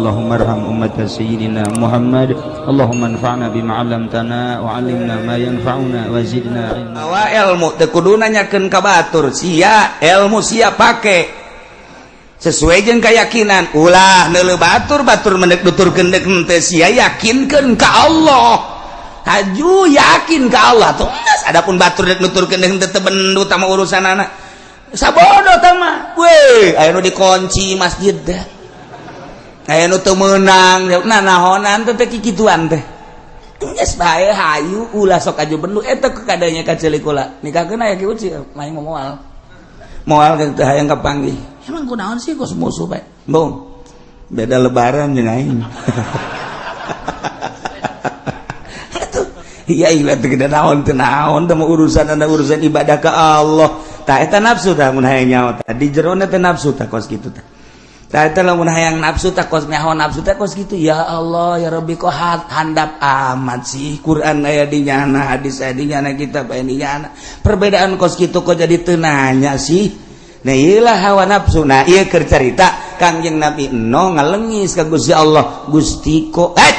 Allahumma arham ummat sayyidina Muhammad. Allahumma anfa'na bima 'allamtana wa 'allimna ma yanfa'una wa zidna ilma. Mawa ilmu teu kudu nanyakeun ka batur, sia ilmu sia pake sesuai jeung keyakinan, ulah neuleuh batur, batur mendek nuturkeun deuk henteu, sia yakinkeun ka Allah, haju yakin ka Allah tuh. Adapun batur dek nuturkeun deuk henteu, teu bendu tama urusanana, sabodo tama we. Aya nu dikunci masjid teh, aya nu teu meunang, nah nahonan teh teh kikituan teh. Geus bae, hayu ulah sok aju bendu eta kadanya ka ceulik kula. Nikahkeun aya ki uci main moal. Moal teh hayang kapanggih. Emang kunaon sih kos musuh bae? Bung. Beda lebaran jeung aing. Atuh, iya iya teh gede naon teh naon teh urusan anda urusan ibadah ke Allah. Tah eta nafsu tah mun hayang nyaho tah di jerona teh nafsu tah kos kitu tah. Tah eta lamun hayang nafsu tah kos nyaho nafsu teh kos kitu. Ya Allah ya Rabbi, kok handap amat sih, Quran aya di nyana, hadis aya di nyana, kitab aya di nyana, perbedaan kos kitu kok jadi teu nanya sih? Nah iyalah hawa nafsu. Nah ieu keur carita Kangjeng Nabi Nuh ngalengis ka Gusti Allah, Gusti kok eh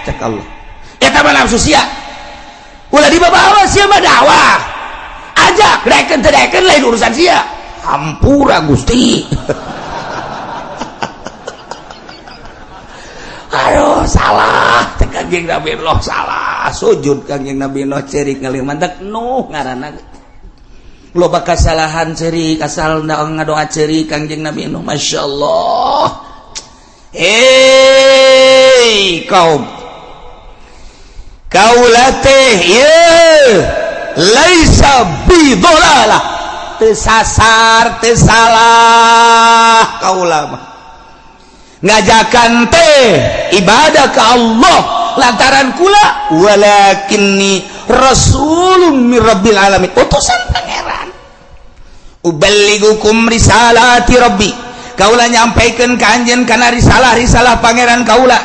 cek Allah eta mah nafsu sia, ulah dibawa sia mah dakwah ajak daekeun teu daekeun lain urusan sia, hampura Gusti. Aduh salah cek Kangjeng Nabi Nuh, salah, sujud Kangjeng Nabi Nuh cerik ngalih mantak Nuh ngaranna loba kasalahan, cerik asal ngadoa cerik Kangjeng Nabi Nuh. Masya Allah. Hei kaum, kaula teh ieu laisa bidolalah, teu sasar teu salah, kaula mah ngajakan teh ibadah ke Allah lantaran kula walakinni rasulun mir rabbil alamin, utusan pangeran, uballigukum risalati rabbi, kaula nyampaikan ka anjeun kana risalah-risalah pangeran kaula.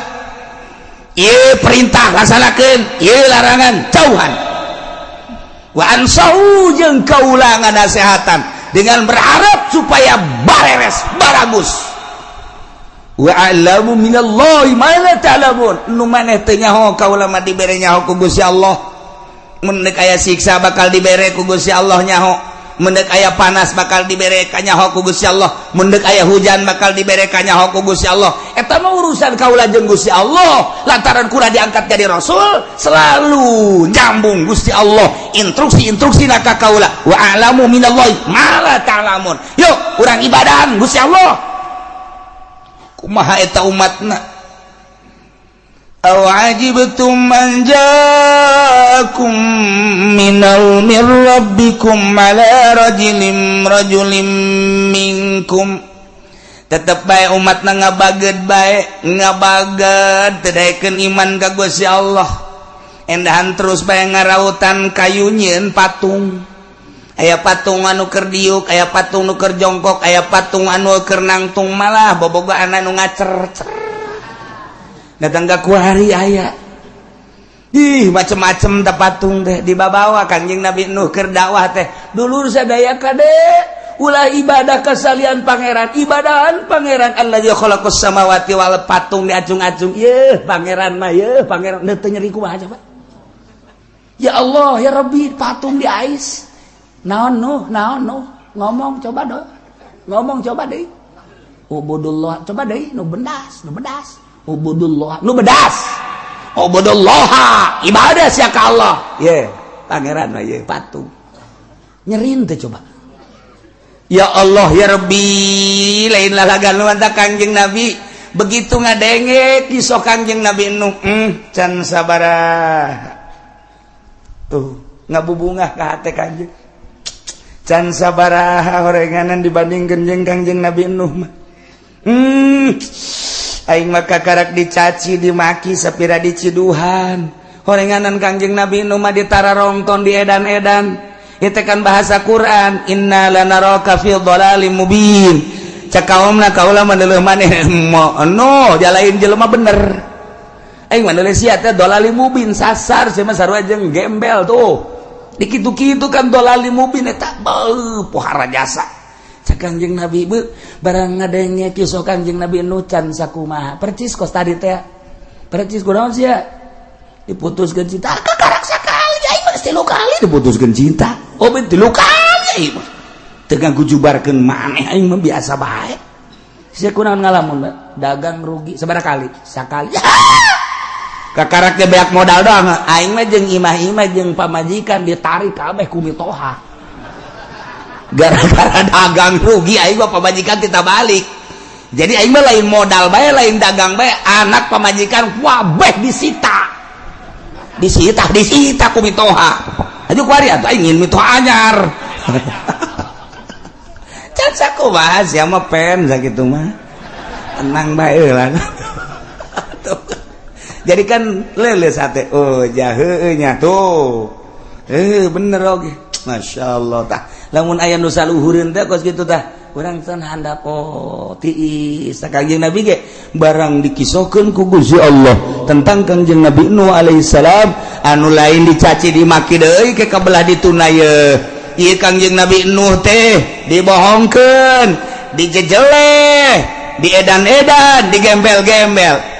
Ieu perintah laksanakeun, ieu larangan jauhan, wa ansahu jeung kaula nganasehatan dengan berharap supaya bareres baragus, wa a'lamu minallahi ma la ta'lamun, nu maneh teu nyaho kaula mah dibere nyaho ku Gusti Allah. Mun deuk aya siksa bakal dibere ku Gusti Allah nyaho, mun deuk aya panas bakal dibere kanyaho ku Gusti Allah, mun deuk aya hujan bakal dibere kanyaho ku Gusti Allah. Eta mah urusan kaula jeung Gusti Allah, lantaran kula diangkat jadi rasul selalu nyambung Gusti Allah instruksi-instruksi ka kaula, wa a'lamu minallahi ma la ta'lamun. Yuk urang ibadahan Gusti Allah. Kumaha eta umatna? Aw ajibtum an ja'akum minal mir rabbikum ala rajulin rajulin minkum. Tetep bae umatna ngabaged bae, ngabaged teu daekeun iman ka Gusti Allah. Endahan terus bae ngarautan kayu nyieun patung. Aya patung anu keur diuk, aya patung nu keur jongkok, aya patung anu keur nangtung, malah bobogohan anu ngacer-cer. Datang ka kuari aya. Ih, macem-macem teh patung teh dibabawa Kangjeng Nabi Nuh keur dakwah teh. Dulur sadaya, kade ulah ibadah kasalian pangeran, ibadahan pangeran allazi khalaqas samawati wal, patung diacung-acung. Yeuh, pangeran mah yeuh, pangeran teu nyeri kumaha coba. Ya Allah, ya Rabbi, patung diais. Naon Nuh, naon Nuh, ngomong coba dong. Ngomong coba deh. Ubudullah, coba deh, nu bedas, nu bedas. Ubudullah, nu bedas. Ubudullah, ibadah sia ka Allah. Ye, pangeran mah ye patung. Nyerin teh coba. Ya Allah ya Rabbi, lain lalagan lu anta Kangjeng Nabi. Begitu ngadenge kisah Kangjeng Nabi Nuh, can sabaraha. Tuh, ngabubungah ka hate Kangjeng. Can sabaraha horenganan dibandingkeun jeung Kangjeng Nabi Nuh mah. Aing mah kakarak dicaci, dimaki, sapira diciduhan. Horenganan Kangjeng Nabi Nuh mah ditararongton, di edan-edan. Itu kan bahasa Quran, inna lanaraka fi dhalalim mubin. Cek kaumna, kaula mah deuleuh maneh no jalain jelema bener. Aing mah deuleuh sia teh dhalalim mubin, sasar sia mah sarua jeung gembel tuh. Dikitu-kitu kan dhalalim mubin eta beuh pohara jasa. Cek Kangjeng Nabi, bu, barang ngadenge kisah Kangjeng Nabi Nuh can sakumaha. Percis kos tadi teh. Percis kunaon sia? Diputuskeun cinta. Kakarak sakali aing mah, tilu kali diputuskeun cinta. Oh, ben tilu kali aing mah. Teu ngagujubarkeun maneh, aing mah biasa bae. Sia kunaon ngalamun, Mbak? Dagang rugi sabaraha kali? Sakali. Kakarak teh beak modal doang. Aing mah jeung imah-imah jeung pamajikan ditarik kabeh ku mitoha. Gara-gara dagang rugi aing mah pamajikan kita balik. Jadi aing mah lain modal bae, lain dagang bae, anak, pamajikan wabeh disita. Disita, disita ku mitoha. Aju kuari atuh aing ingin mitoha anyar. Can sakumaha sia mah, pen, sakitu mah. Tenang bae lah. Jadi kan leuleus hate, oh jaheue nya tuh. Eh, bener oge. Masya Allah tah. Lamun aya nu saluhureun teh kos kitu tah. Urang teh handap, oh tiis. Kangjeng Nabi ge barang dikisohkeun ku Gusti Allah tentang Kangjeng Nabi Nuh alaihissalam, anu lain dicaci dimaki deui ke kabelah dituna ye. Ieu Kangjeng Nabi Nuh teh dibohongkeun, dijejeleh, diedan-edan, digembel-gembel.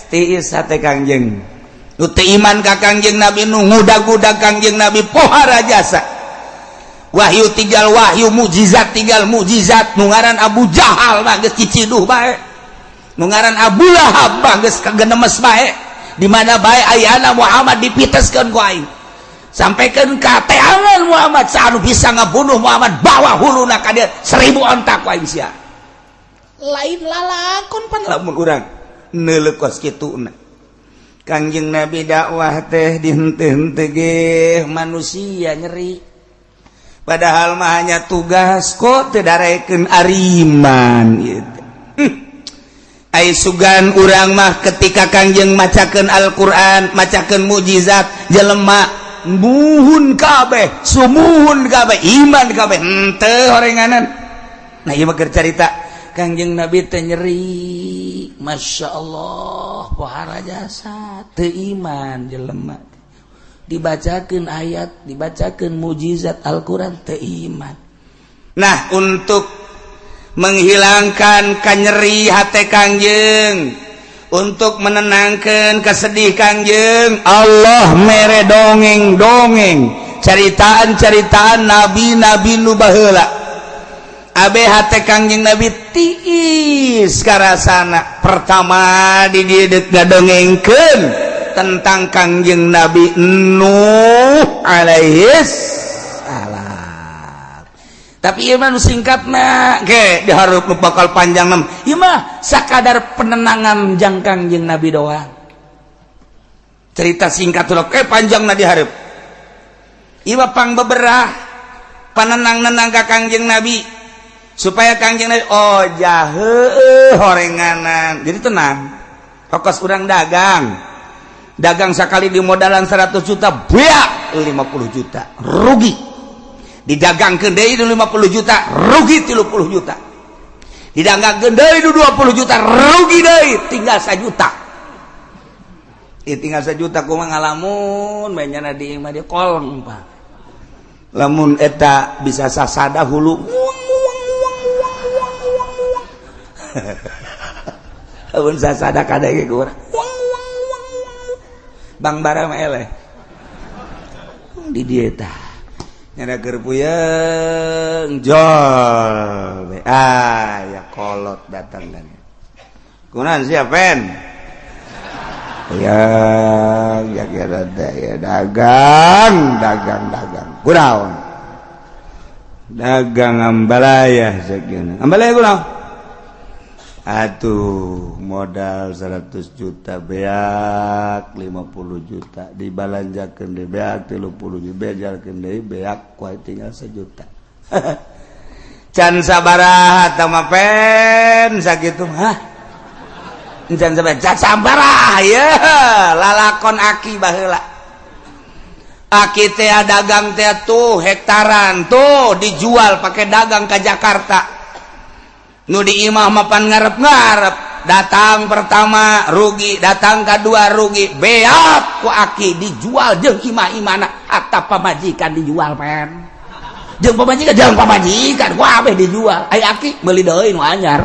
Tiis hate Kangjeng. Nu teu iman ka Kangjeng Nabi Nuh ngudag-udag Kangjeng Nabi, pohara jasa. Wahyu tinggal wahyu, mukjizat tinggal mukjizat. Nu ngaran Abu Jahal mah geus ciciduh bae. Nu ngaran Abu Lahab mah geus kagenemes bae. Di mana bae ayana Muhammad dipiteskeun ku aing. Sampaikan ka teangan Muhammad, saanu bisa ngabunuh Muhammad, bawa huluna ka dieu 1000 onta ku aing sia. Lain lalakon pan lamun urang neuleuh kos kituna. Kangjeng Nabi dakwah teh dihenteu-henteu ge manusia nyeri. Padahal mah hanya tugas, kok teu darekeun ariman gitu. Ai sugan urang mah ketika Kangjeng macakeun Al-Qur'an, macakeun mukjizat, jelema muhun kabeh, sumuhun kabeh, iman kabeh, henteu horenganan. Nah, ieu mah keur carita Kangjeng Nabi teh nyeri, Masya Allah, pohara jasa teu iman jelema. Dibacakeun ayat, dibacakeun mukjizat Al-Qur'an, teu iman. Nah, untuk menghilangkan kanyeri hati Kangjeng, untuk menenangkan kesedih Kangjeng, Allah mere dongeng-dongeng, ceritaan-ceritaan nabi-nabi nu baheula. Abe hate Kangjeng Nabi tiis karasana. Pertama di dieu ngadongengkeun tentang Kangjeng Nabi Nuh alaihis salam. Tapi ieu mah nu singkatna ge, dihareup nu bakal panjang nem. Ieu mah sakadar penenangan jang Kangjeng Nabi doang. Cerita singkat tuh eh panjangna dihareup. Ieu mah pang beberah panenang-nenang ka Kangjeng Nabi supaya Kangjeng Nabi, oh jahe horenganan, jadi tenang. Fokus urang dagang, dagang sekali di modalan 100 juta beak 50 juta rugi, didagangkeun deui 50 juta rugi 30 juta, didagangkeun deui 20 juta rugi deui tinggal 1 juta. Ieu tinggal 1 juta kumaha ngalamun bae nyana di imah dia kolong, Pak. Lamun eta bisa sasada hulu uang uang uang uang uang uang uang. Lamun sasada kadege ku urang uang uang uang uang. Bang bara mah eleh di dieu tah nyana keur puyeng jol be. Ah ya, kolot datang dan kunaon sia, pen? Ya ya ya ya, dagang dagang dagang. Kunaon? Dagang ambalaya sekian. Ambalaya kunaon atuh? Modal 100 juta beak 50 juta, dibalanjakeun deui beak 30 juta, bejalkeun deui beak, kuai tinggal 1 juta. Can sabaraha tah mah, pen, sakitu? Hah, can sabaraha? Can sabaraha ya lalakon aki baheula. Aki teh dagang teh tuh hektaran tuh dijual pakai dagang ke Jakarta. Nu di imah mapan ngarep-ngarep. Datang pertama rugi, datang kedua rugi, beak ku aki dijual jeung imah-imahna, hatta pamajikan dijual, pen. Jeung pamajikan, jeung pamajikan kabeh dijual. Ai aki meuli deui nu anyar.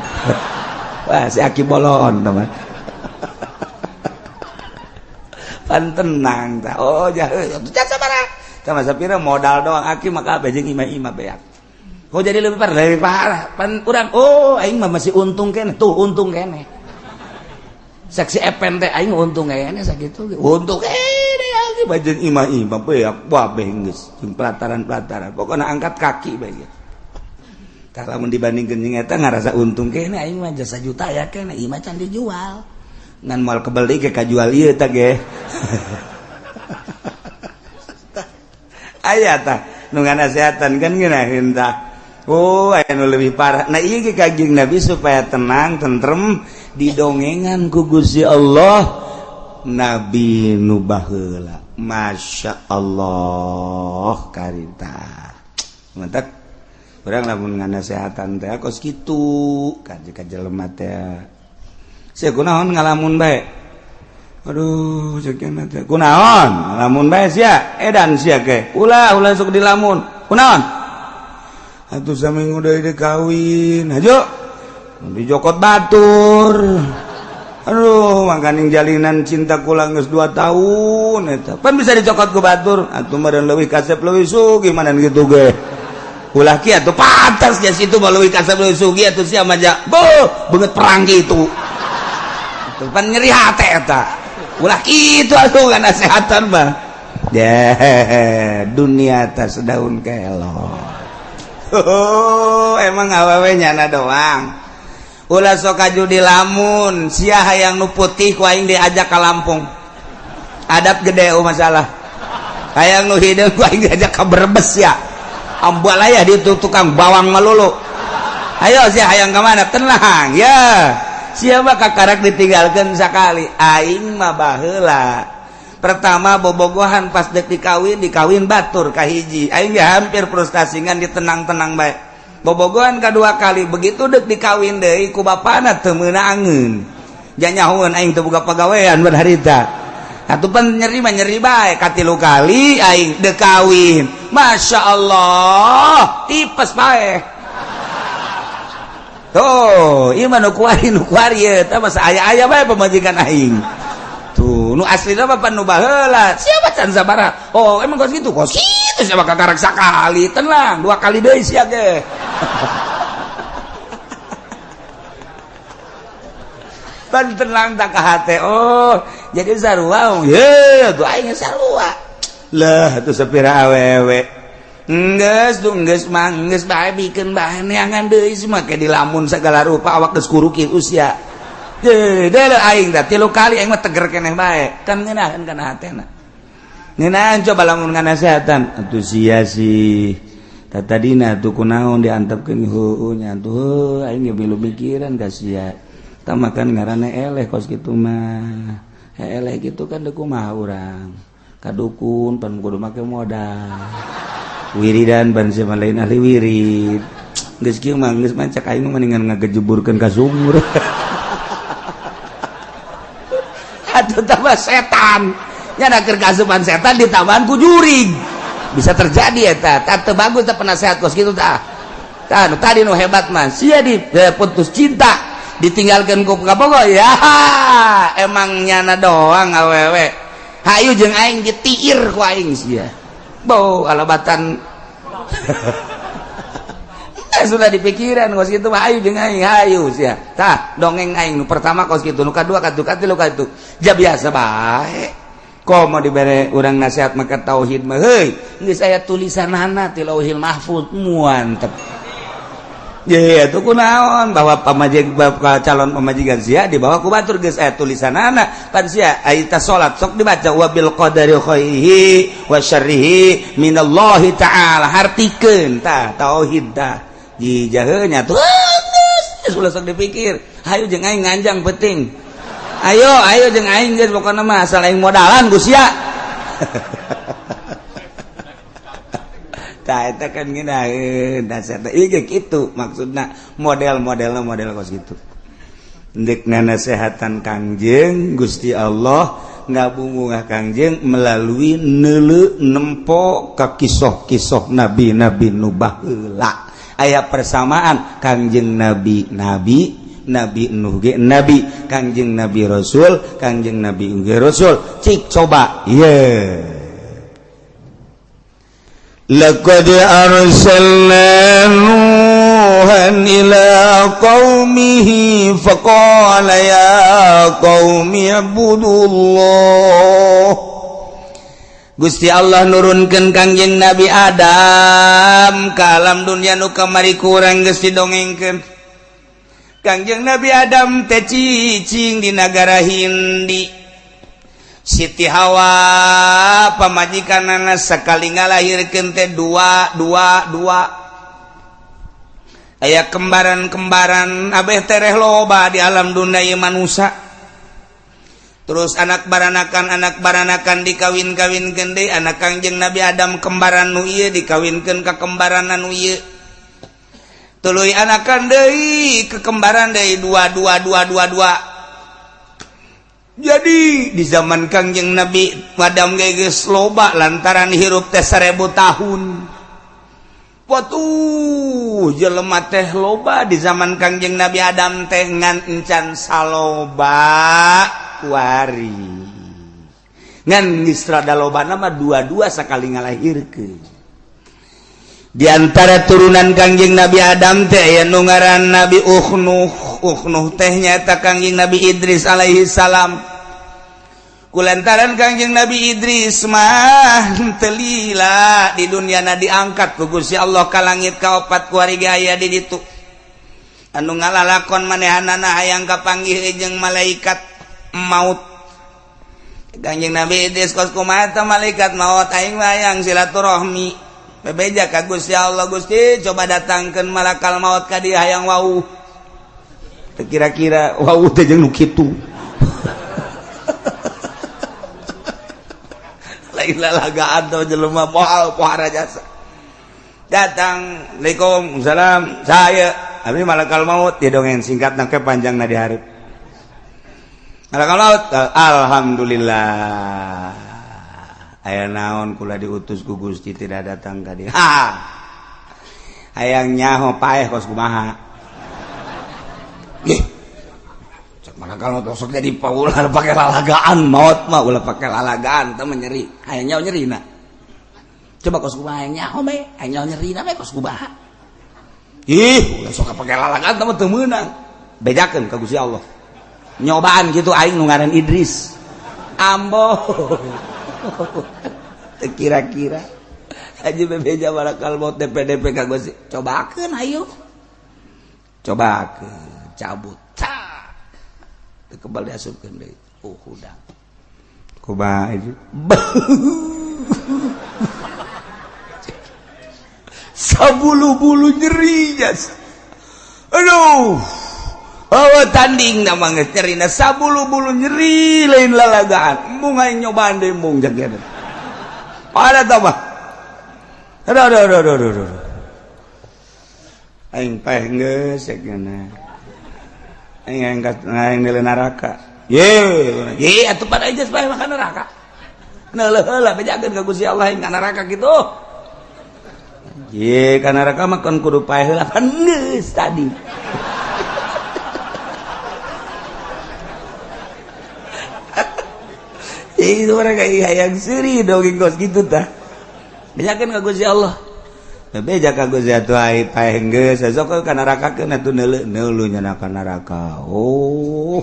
Wah, si aki bolon teman. Pan tenang tah. Oh, jahe. Jasa sabaraha? Sama sapira modal doang aki mah kabeh jeung imah-imah beak. Kok jadi lebih parah? Lebih parah. Pan urang, oh aing mah masih untung keneh. Tuh untung keneh. Saksi epen teh aing untung keneh sakitu. Untung keneh aki bajeun imah-imah beak kabeh geus jeung pelataran-pelataran. Pokona angkat kaki bae ge. Tah lamun dibandingkeun jeung eta ngarasa untung keneh aing mah jasa juta ya keneh imah can dijual. Ngan moal kebel deui ge kajual ieu tah ge. Aya tah nu nganasehatan kan ngeunaheun tah. Oh, aya nu leuwih parah. Nah ieu ge Kanjeng Nabi supaya tenang, tentrem didongengan ku Gusti Allah Nabi nu baheula. Masya Allah karita. Mantak urang lamun nganasehatan teh kos kitu ka jelema teh. Sia kunaon ngalamun bae? Aduh, ceuk teh. Kunaon? Ngalamun bae sia? Edan sia ke. Ulah ulah sok dilamun. Kunaon? Atuh saminggu deui dikawin. Hajo. Dijokot batur. Aduh, makaning jalinan cinta kula geus 2 tahun eta. Pan bisa dicokot ku batur. Atuh meureun leuwih kasep leuwih sugih mana gitu ge. Ulah kieu atuh pantas geus itu mah leuwih kasep leuwih sugih atuh sia mah ja. Beuh, beungeut perang kitu. Atuh pan nyeri hate eta. Ulah kitu atuh ngasehatan mah. Yeah, dunia atas daun kelor. Oh, emang awewe nyana doang. Ulah sok kaju di lamun, sia hayang nu putih ku aing diajak ka Lampung. Adab gede oh masalah. Hayang nu hideung ku aing diajak ka Brebes ya. Ambalaya di tukang bawang melulu. Ayo sia hayang ka mana? Tenang ya. Sia mah kakarak ditinggalkeun sakali. Aing mah baheula. Pertama bobogohan pas dek dikawin, dikawin batur kahiji. Aing ge hampir frustasi ngan ditenang-tenang bae. Bobogohan kedua kali begitu dek dikawin deui ku bapana teu meunangeun. Janyahoeun aing teu boga pagawean ban harita. Atuh pan nyeri mah nyeri bae katilu kali aing dek kawin. Masya Allah, tipes bae. Tuh, ieu mah nu kuari ieu tah masa aya-aya bae pamajikan aing. Tuh, nu aslina mah pan nu baheula. Siapa can sabaraha? Oh, emang kos kitu? Kos kitu siapa kakarak sakali. Tenang, 2 kali deui sia ge. Pan tenang tak ka hate. Oh, jadi sarua. Ye, tuh aing sarua. Lah, tuh sapira awewe. Enggeus tuh enggeus mah enggeus bae bikeun bae neangan deui semua ke dilamun segala rupa awak geus kuruki usia. Deh aing dah 3 kali aing mah teger keneh bae kan ngeunaheun kana hatena. Ngeunaheun coba lamun nganasehatan atuh sia sih. Tadina atuh kunaon diantepkeun heueuh nya atuh aing ge milu mikiran ka sia. Tah makan ngaranna eleh kos kitu mah. Eleh kitu kan deuk kumaha urang. Ka dukun pan kudu make modal. Wiridan ban sia lain ahli wirid. Geus kieu mah geus mancak aing mah mendingan ngagejeburkeun ka sumur. Atau tambah setan nya keur kasupan setan ditambahan ku jurig bisa terjadi eta tah teu bagus teh penasehat kos kitu tah tah nu tadi nu hebat mah sia di putus cinta ditinggalkeun ku kabogo ya emang nyana doang awewe hayu jeung aing ditiir ku aing sia bau alabatan sudah dipikiran kos kitu mah ayu jeung aing hayu sia tah dongeng aing nu pertama kos kitu nu kadua katuh katilu katuh ja biasa bae komo dibere urang nasihat maka tauhid mah heuy geus aya tulisanana ti Lauhil Mahfuz muantep ye atuh kunaon bahwa pamajig calon pamajikan sia dibawa ku batur geus aya tulisanana pan sia aya ta salat sok dibaca wabil qadari khairihi wa syarrihi minallahi ta'ala hartikeun tah tauhid tah dijahenya tuh geus ulah sok dipikir hayu jeung aing nganjang penting ayo ayo jeung aing geus pokona mah asal aing modalan ku sia tah eta kan ngeunaheun dasar teh ieu kitu maksudna model-modelna model kos kitu. Ndek nanasehatan Kangjeng Gusti Allah Ngabungah Kangjeng melalui neuleu nempo ka kisoh-kisoh nabi-nabi nu baheula. Aya persamaan Kangjeng Nabi nabi, Nabi Nuh ge nabi, Kangjeng Nabi Rasul, Kangjeng Nabi ge Rasul. Cik coba ye. Laqad arsalna Nuhan ila qaumihi faqala ya qaumi ibudullah. Gusti Allah nurunkeun Kangjeng Nabi Adam ka alam dunya nu kamari kurang geus didongengkeun. Kangjeng Nabi Adam teh cicing di nagara Hindi. Siti Hawa pamajikanana sekali ngalahirkeun teh dua dua dua. Aya kembaran-kembaran abeh tereh loba di alam dunia ieu manusia. Terus anak baranakan dikawin-kawinkeun deui anak Kangjeng Nabi Adam kembaran nu ieu dikawinkeun ka kembaran anu ieu. Tuluy anakan deui ke kembaran deui dua dua dua dua dua. Jadi di zaman Kangjeng Nabi Adam geus loba lantaran hirup teh 1000 tahun. Watuh jelema teh loba di zaman Kangjeng Nabi Adam teh ngan encan saloba kuari. Ngan geus rada lobana mah dua-dua sakali ngalahirkeun. Di antara turunan Kangjeng Nabi Adam teh aya nu ngaran Nabi Ukhnuh. Ukhnuh teh nyaeta Kangjeng Nabi Idris alaihi salam. Kulantaran Kangjeng Nabi Idris mah teu lila di dunia diangkat ku Gusti Allah ka langit kaopat kuari ge aya di ditu. Anu ngalalakon manehanana hayang kapanggih jeung malaikat maut. Kangjeng Nabi Idris kos kumaha teh malaikat maut aing mah hayang silaturahmi. Bebeja ka Gusti Allah, Gusti coba datangkeun malakal maut ka dieu hayang wau. Teu kira-kira wau teh jeung nu kitu. Lain lalagaan teh jelema moal pohara jasa. Datang, Assalamualaikum, salam, saya abdi malakal maut, dia dongeng singkat nangke panjang na di hareup. Malakal maut, alhamdulillah. Aya naon kula diutus ku Gusti tidak datang ka dieu. Ha. Hayang nyaho paeh kos kumaha. Ih. Cek malakal maut sok jadi paulah pake lalagaan maut mah ulah pake lalagaan teh nyeri. Hayang nyaho nyerina. Coba kos kumaha hayang nyaho bae, hayang nyaho nyerina bae kos kumaha. Ih, ulah sok pake lalagaan teh mah teu meunang. Bejakeun ka Gusti Allah. Nyobaan gitu aing nu ngaran Idris. Ambo. Kira-kira aja bebeja malakal maut DPDP ka Gusti. Cobakeun ayo. Cobakeun, cabut. Teu kebal diasupkeun deui. Oh, hudang. Kumaha itu? Sabulu-bulu nyeri jas. Aduh. Oh, tanding nama geus nyerina sabulu-bulu nyeri lain lalagaan. Embung aing nyobaan deui embung jaga. Ada tambah. Aduh aduh aduh aduh aduh. Aing paeh geus cenah. Aing angkat aing neuleuh neraka. Ye, ye atuh pada aja paeh makan neraka. Neuleuh heula bejakeun ka Gusti Allah aing ka neraka kitu. Ye, ka neraka mah kan kudu paeh heula pan geus tadi. Itu mereka hayang seuri dongeng kos kitu tah. Bejakeun ka Gusti Allah. Beja ka Gusti atuh ai paeh geus sok ka neraka keun atuh neuleuh neuleuh nya ka neraka. Oh.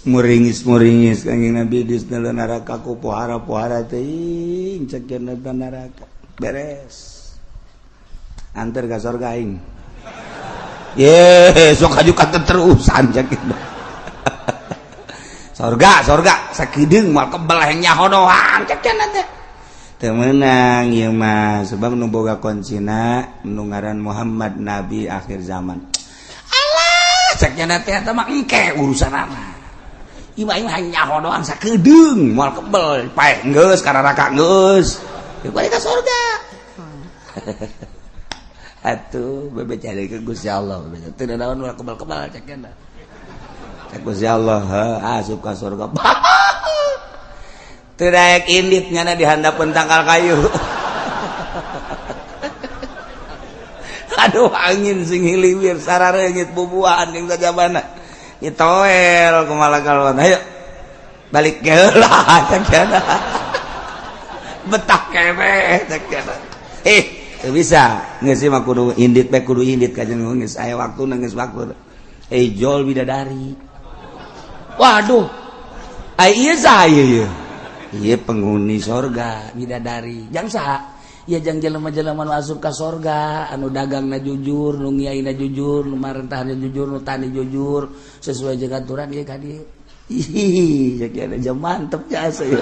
Muringis-muringis Kangjeng Nabi Idris neuleuh neraka ku pohara-pohara teuing cek neraka. Beres. Anter ka sorga aing. Ye, sok aju ka terusan cek. Sorga, sorga, sakideung moal kebel hayang nyaho doang cek cenah teh. Teu meunang ieu mah sebab nu boga kuncina nu ngaran Muhammad nabi akhir zaman. Alah, cek cenah teh eta mah engke urusanana. Ieu mah aing hayang nyaho doang sakedeung moal kebel paeh geus ka neraka geus. Ieu balik ka sorga. Atuh bebeja deui ka Gusti Allah bebeja. Teu naon ulah kebel-kebel cek cenah. Cek Gusti Allah, asup ka surga. Teu daek indit nyana di handapeun tangkal kayu. Aduh angin sing hiliwir sarareungit bubuahan jeung sajabana. Nyitoel kumaha kalon. Ayo balik heula cek cenah. Betah keneh cek cenah. Teu bisa. Geus mah kudu indit bae kudu indit ka jeung geus aya waktuna geus waktu. Jol bidadari. Waduh. Ai ieu saha ieu? Ieu penghuni sorga bidadari. Jang saha? Ya jang jelema-jelema nu asup ka sorga, anu dagangna jujur, nu ngiaina jujur, nu marentahna jujur, nu tani jujur, sesuai jeung aturan ieu ka dieu. Ih, jadi ada mantep jasa ieu.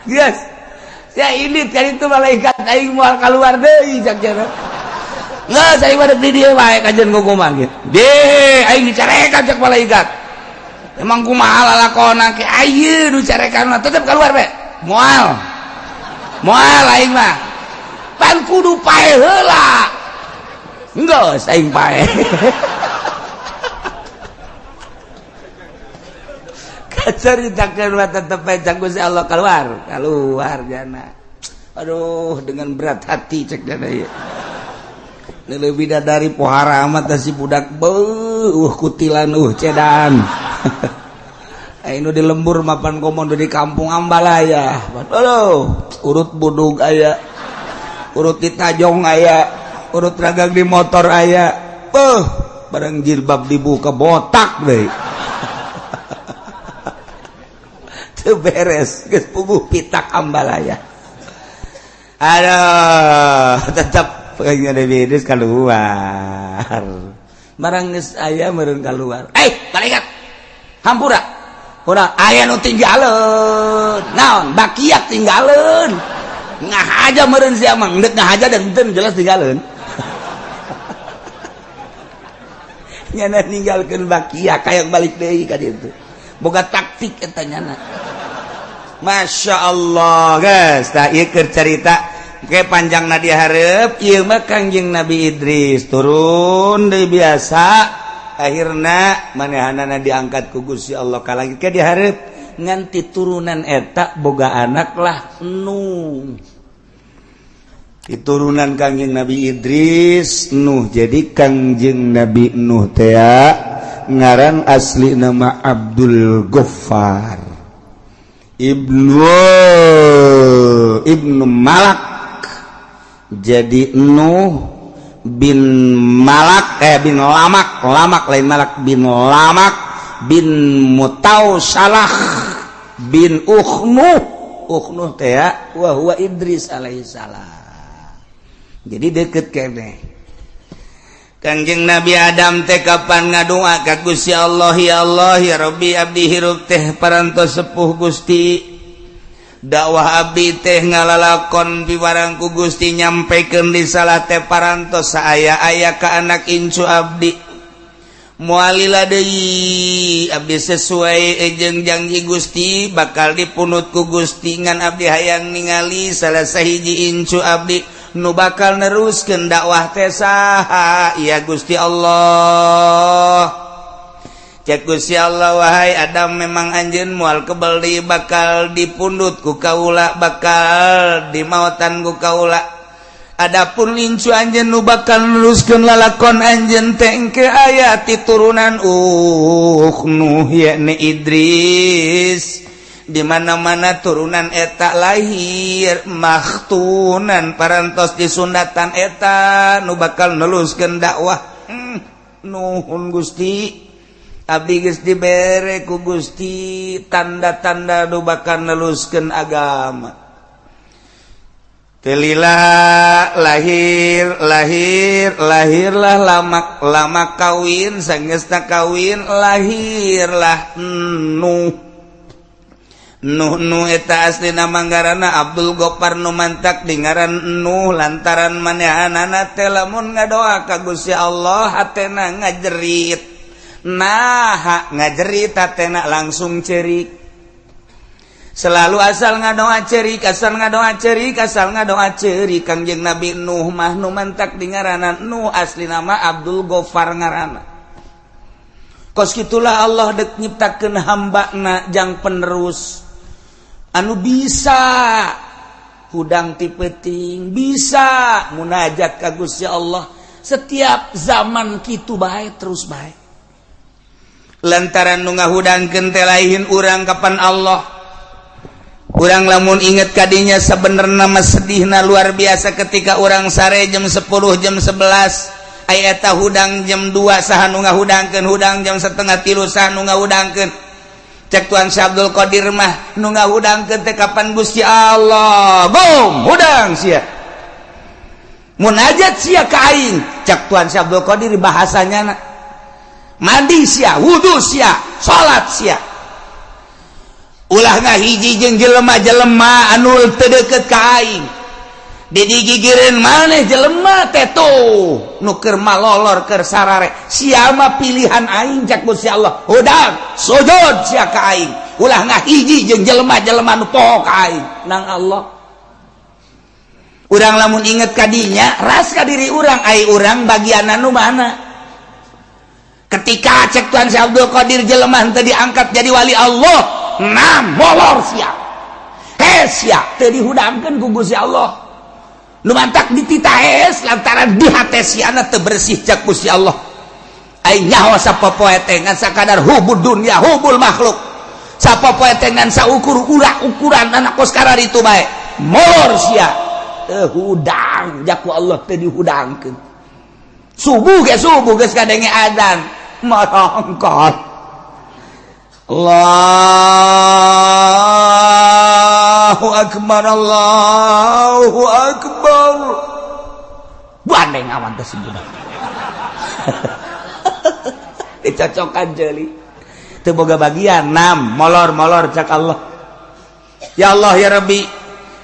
Geus. Ya indit kan itu malaikat aing moal kaluar deui cak cenah. Geus aing mah di dieu wae kajen kumaha gitu. Deh, aing dicarekan cak malaikat. Emang kumaha lalakona ke ayeuna nu carekan mah tetep keluar we. Moal. Moal aing mah. Pan kudu pae heula. Geus aing pae. Kacaritakeun mah tetep bae cak Gusti Allah keluar, keluar jana. Aduh, dengan berat hati cek jana ieu. Lebih dari pohara amat si budak beuh kutilan cedan. Ayo di lembur mapan komodo di kampung Ambalaya. Aduh, urut budug aya, urut di tajong aya, urut ragang di motor aya. Beuh, bareng jilbab dibuka botak deui. Teu beres, geus puguh pitak Ambalaya. Aduh, tetap pengen Nabi Idris keluar. Barang geus aya meureun keluar. Malaikat. Hampura. Ora aya nu tinggaleun. Naon? Bakiak tinggaleun. Ngahaja meureun sia mah, endek ngahaja dan henteu jelas tinggaleun. Nyana ninggalkeun bakiak hayang balik deui ka ditu. Boga taktik eta nyana. Masya Allah, guys. Tah ieu keur carita ke panjang na dihareup ieu mah Kangjeng Nabi Idris turun deui biasa akhirna manehanana diangkat ku Gusti Allah ka langit ke dihareup nganti turunan eta boga anak lah Nuh. Diturunan Kangjeng Nabi Idris Nuh. Jadi Kangjeng Nabi Nuh teh ngaran asli nama Abdul Ghaffar Ibnu Malak. Jadi Nuh bin Malak bin Lamak, Lamak lain Malak, bin Lamak bin Mutausalah bin Ukhnuh. Ukhnuh teh wa huwa Idris alaihissalam. Jadi deket kene. Kangjeng Nabi Adam teh kapan ngadua ka Gusti Allah, ya Allah ya Rabbi abdi hirup teh parantos sepuh Gusti. Dakwah abdi teh ngalalakon piwarang ku Gusti nyampaikan risalah teh parantos saaya-aya ka anak incu abdi. Mualila deui abdi sesuai jeung janji Gusti bakal dipunut ku Gusti ngan abdi hayang ningali salah sahiji incu abdi nu bakal neruskeun dakwah teh saha ya Gusti Allah. Cek Gusti Allah, wahai Adam memang anjeun moal kebel deui bakal dipundut ku kaula, bakal dimautan ku kaula. Adapun incu anjeun nu bakal neruskeun lalakon anjeun teh engke aya ti turunan Nuh yakni Idris. Di mana-mana turunan eta lahir makhtunan parantos disundatan eta nu bakal neluskeun dakwah. Nuhun Gusti, abdi geus dibere ku Gusti tanda-tanda nu bakal neluskeun agama. Telila lahir lahir lahirlah lamak lamak kawin sanggeusna kawin lahirlah Nuh. Nuh Nuh eta aslina manggarana Abdul Gopar nu mantak di ngaran Nuh lantaran manehanana teh lamun ngadoa ka Gusti Allah hatena ngajerit. Nah ngajerit hatena langsung cerik. Selalu asal ngadoa cerik, asal ngadoa cerik, asal ngadoa cerik. Kangjeng Nabi Nuh mah nu mantak di ngaranna Nuh asli nama Abdul Gofar ngaranna. Kos gitulah Allah dek nyiptakeun hambana jang penerus anu bisa hudang ti peuting, bisa munajat ka Gusti Allah setiap zaman, kitu bae terus bae. Lantaran nu ngahudangkeun teh lain urang, kapan Allah. Urang lamun inget kadinya, sebenarnya mah sedihna luar biasa ketika urang sare jam 10, jam 11, aya eta hudang jam 2, saha nu ngahudangkeun? Hudang jam 2.30, saha nu ngahudangkeun? Cek Tuan Syekh Abdul Qadir mah, nu ngahudangkeun teh kapan Gusti Allah. Bom hudang sia, munajat sia ka aing, cek Tuan Syekh Abdul Qadir bahasanya. Mandi sia, wudu sia, salat sia, ulah ngahiji jeung jelema-jelema anu teu deukeut ka aing. Digigireun maneh jelema teh tuh nu keur malolor, keur sarare, sia mah pilihan aing, cek Gusti Allah. Hudang, sujud sia ka aing, ulah ngahiji jeung jelema-jelema nu poho ka aing. Nang Allah, urang lamun inget kadinya, ras ka diri urang, ai urang bagian anu mana? Ketika cek Tuhan Syekh Abdul Qadir, jelema teu diangkat jadi wali Allah, nam molor sia, hes sia, teu dihudangkeun ku Gusti Allah. Nu mantak dititah hes lantaran di hate siana teu bersih, cek Gusti Allah. Aing nyaho sapopoe teh ngan sakadar hubud dunya, hubul makhluk. Sapopoe teh ngan saukur urak ukuran anak kos itu bae. Molor sia, teu hudang jaku Allah, teu dihudangkeun. Subuh ge, subuh geus kadenge adzan, marongkot. Allahu akbar, Allahu akbar. Bandeng awan teh budak. Dicocokan jeli. Teu boga bagian, nam molor-molor cak Allah. Ya Allah, ya Rabbi,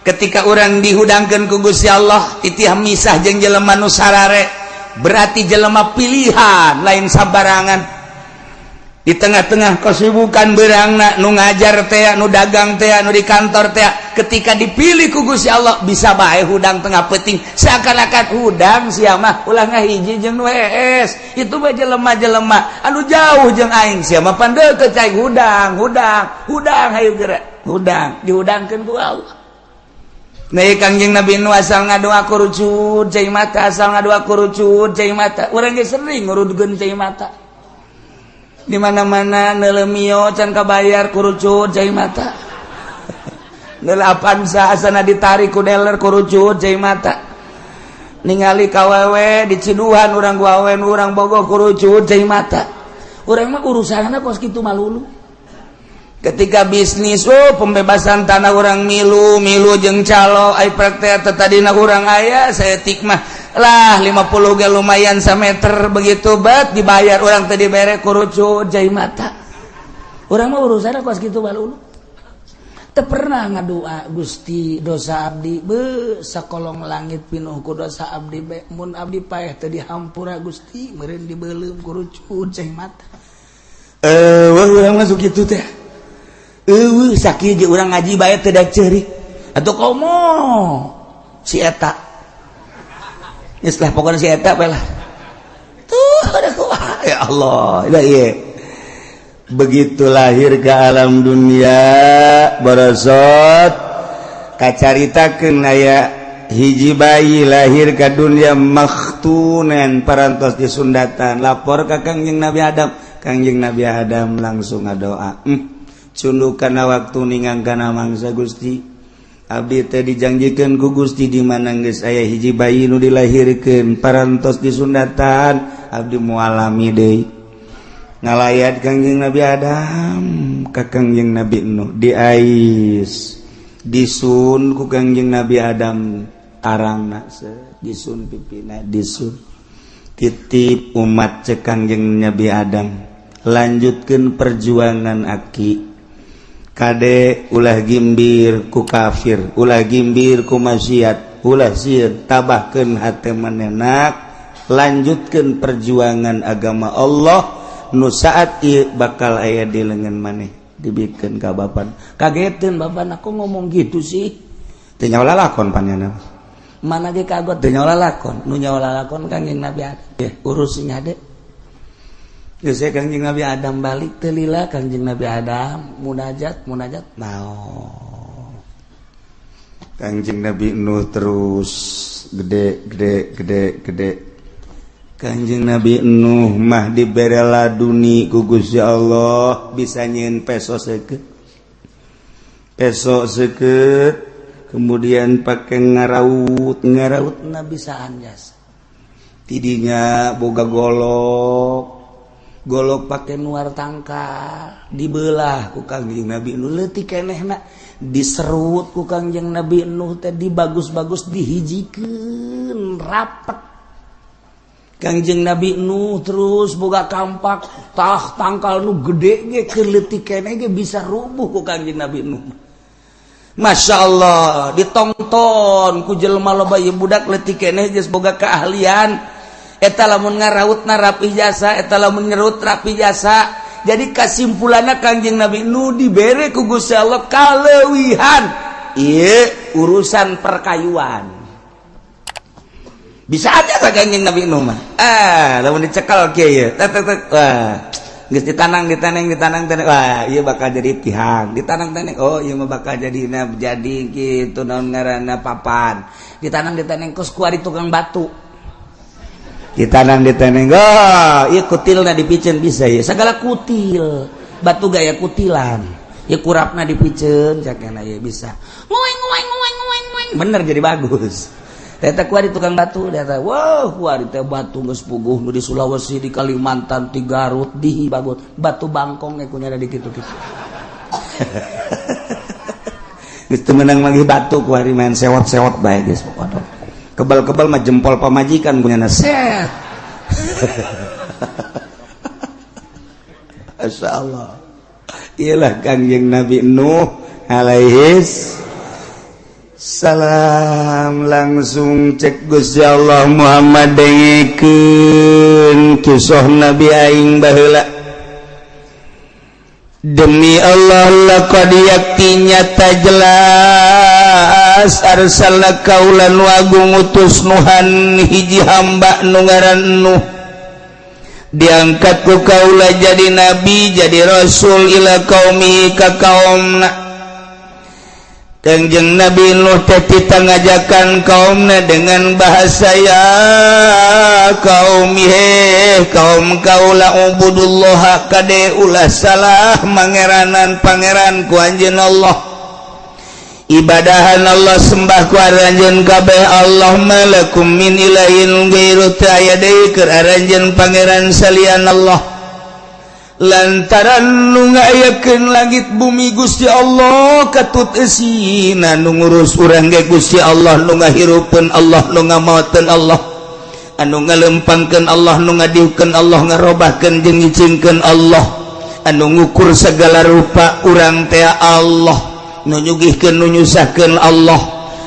ketika orang dihudangkeun ku Gusti Allah, titih misah jeung jelema nu sarare, berarti jelema pilihan, lain sabarangan. Di tengah-tengah kesibukan berangna, nu ngajar teh, nu dagang teh, nu di kantor teh, ketika dipilih ku Gusti Allah, bisa bae hudang tengah peuting, seakan-akan hudang sia mah ulah ngahiji jeung nu hees, itu bae jelema-jelema anu jauh jeung aing, sia mah pan deukeut cai, hudang, hudang, hudang, hayu geura hudang, dihudangkeun ku Allah. Nah, Kangjeng Nabi nu asal ngadoa kurucut cai mata, asal ngadoa kurucut cai mata. Urang ge sering ngurudkeun cai mata. Di mana-mana nelemio can kabayar, kurucut cai mata. Neule Avanza asana ditarik ku dealer, kurucut cai mata. Ningali kawewe di ciduhan urang, gawe urang bogo, kurucut cai mata. Urang mah urusanna kos kitu malulu. Ketika bisnis, oh, pembebasan tanah orang milu milu jeung calo, ai praktek tadina urang aya saya tikmah lah 50 ge lumayan sameter, begitu bet dibayar orang tadi bere, kurucut cai mata. Urang mah urusanna kos kitu malulu. Teu pernah ngadua, "Gusti, dosa abdi be sakolong langit pinuh ku dosa abdi be, mun abdi paeh teu dihampura Gusti, meureun dibeuleum," kurucut cai mata. Eh, wah, urang masuk kitu teh. Eueuh sakieu ge urang ngaji bae teu da ceurik. Atuh komo si eta. Geus lah, pokona si eta bae lah. Tuh ada kumaha, ya Allah, da ieu. Begitu lahir ke alam dunia, borosot kacaritakeun aya hiji bayi lahir ke dunia makhtunen, parantos disundatan. Lapor ka Kangjeng Nabi Adam. Kangjeng Nabi Adam langsung ngadoa, cunduk kana waktu ningang kana mangsa, "Gusti, abdi teh dijanjikeun ku Gusti di mana geus aya hiji bayi nu dilahirkeun parantos disundatan, abdi moal lami deui." Ngalayat Kangjeng Nabi Adam ka Kangjeng Nabi Nuh, diais, disun ku Kangjeng Nabi Adam tarangna, disun pipina, disun. "Titip umat," cek Kangjeng Nabi Adam, "lanjutkan perjuangan aki. Kade, ulah gimbir ku kafir, ulah gimbir ku maksiat, ulah sieun, tabahkeun hate manenak, lanjutkan perjuangan agama Allah nu saat ieu bakal aya di lengan maneh." Dibikeun ka bapak. Kageteun bapak, aku ngomong gitu sih. Teu nyawa lalakon panjana mana ge kagot, teu nyawa lalakon. Nu nyawa lalakon Kangjeng Nabi Adam. Ya, urusnya deh. Geus Kangjeng Nabi Adam balik teu lila Kangjeng Nabi Adam munajat munajat naon. Kangjeng Nabi Nuh terus gede gede gede gede. Kangjeng Nabi Nuh mah dibere laduni ku Gusti Allah bisa nyieun peso seukeut. Peso seukeut kemudian pakai ngaraut ngaraut na bisa anjas. Tidinya boga golok golok pakai nuar tangkal dibelah ku Kangjeng Nabi Nuh leutik kenehna diserut ku Kangjeng Nabi Nuh teh dibagus-bagus dihijikeun rapet. Kangjeng Nabi Nuh terus boga kampak tah tangkal nu gede ge keur leutik keneh ge bisa rubuh ku Kangjeng Nabi Nuh. Masya Allah ditonton ku jelema loba ieu budak leutik keneh geus boga keahlian. Eta lamun ngarautna rapi jasa, eta lamun ngerut rapi jasa. Jadi kasimpulanna Kangjeng Nabi Nuh dibere ku Gusti Allah kaleuwihan ieu urusan perkayuan. Bisa aja ka Kangjeng Nabi Nuh mah. Ah, lamun dicekal kieu ye. Tek tek tek. Wah, geus ditanang ditaneng ditanang taneng. Wah, ieu bakal jadi tihang. Ditanang taneng. Oh, ieu mah bakal jadi jadi kitu naon ngaranna papan. Ditanang ditaneng kos kuari tukang batu. Ditanang ditaneng. Oh, ieu kutilna dipiceun bisa ya. Segala kutil. Batu gaya kutilan. Ya kurapna dipiceun cakena ieu bisa. Ngoeng ngoeng ngoeng ngoeng ngoeng. Bener jadi bagus. Eta kuari tukang batu, eta wow kuari teh batu geus puguh nu di Sulawesi, di Kalimantan, di Garut, di bagus. Batu bangkong ge kunyana di kitu-kitu. Geus teu meunang manggih batu kuari main sewot-sewot bae geus pokona. Kebal-kebal mah jempol pamajikan kunyana set. Masya Allah. Iyalah Kangjeng Nabi Nuh alaihis salam langsung cek Gusti Allah Muhammad dengekeun kisah Nabi aing baheula. Demi Allah laqad yakti nyata jelas arsalna kaulan wagung utus Nuhan hiji hamba nu ngaran Nuh diangkat ku kaula jadi nabi jadi rasul ila qaumi ka kaumna. Kangjeng Nabi Nuh teh tita ngajakan kaumna dengan bahasa ya kaum he kaum kaula ubudullah kade ulah salah mangeranan pangeran ku anjeun Allah ibadahan Allah sembah ku aranjeun kabeh Allah malakum min ilahin ghairu teu aya deui keur aranjeun pangeran salian Allah lantaran nu ngayakeun langit bumi Gusti Allah katut eusina nu ngurus urang ge Gusti Allah nu ngahirupeun Allah nu ngamaoteun Allah anu ngalempangkeun Allah nu ngadiukeun Allah ngarobahkeun jeung nyicingkeun Allah anu ngukur segala rupa urang teh Allah nu nyugihkeun nu nyusahkeun Allah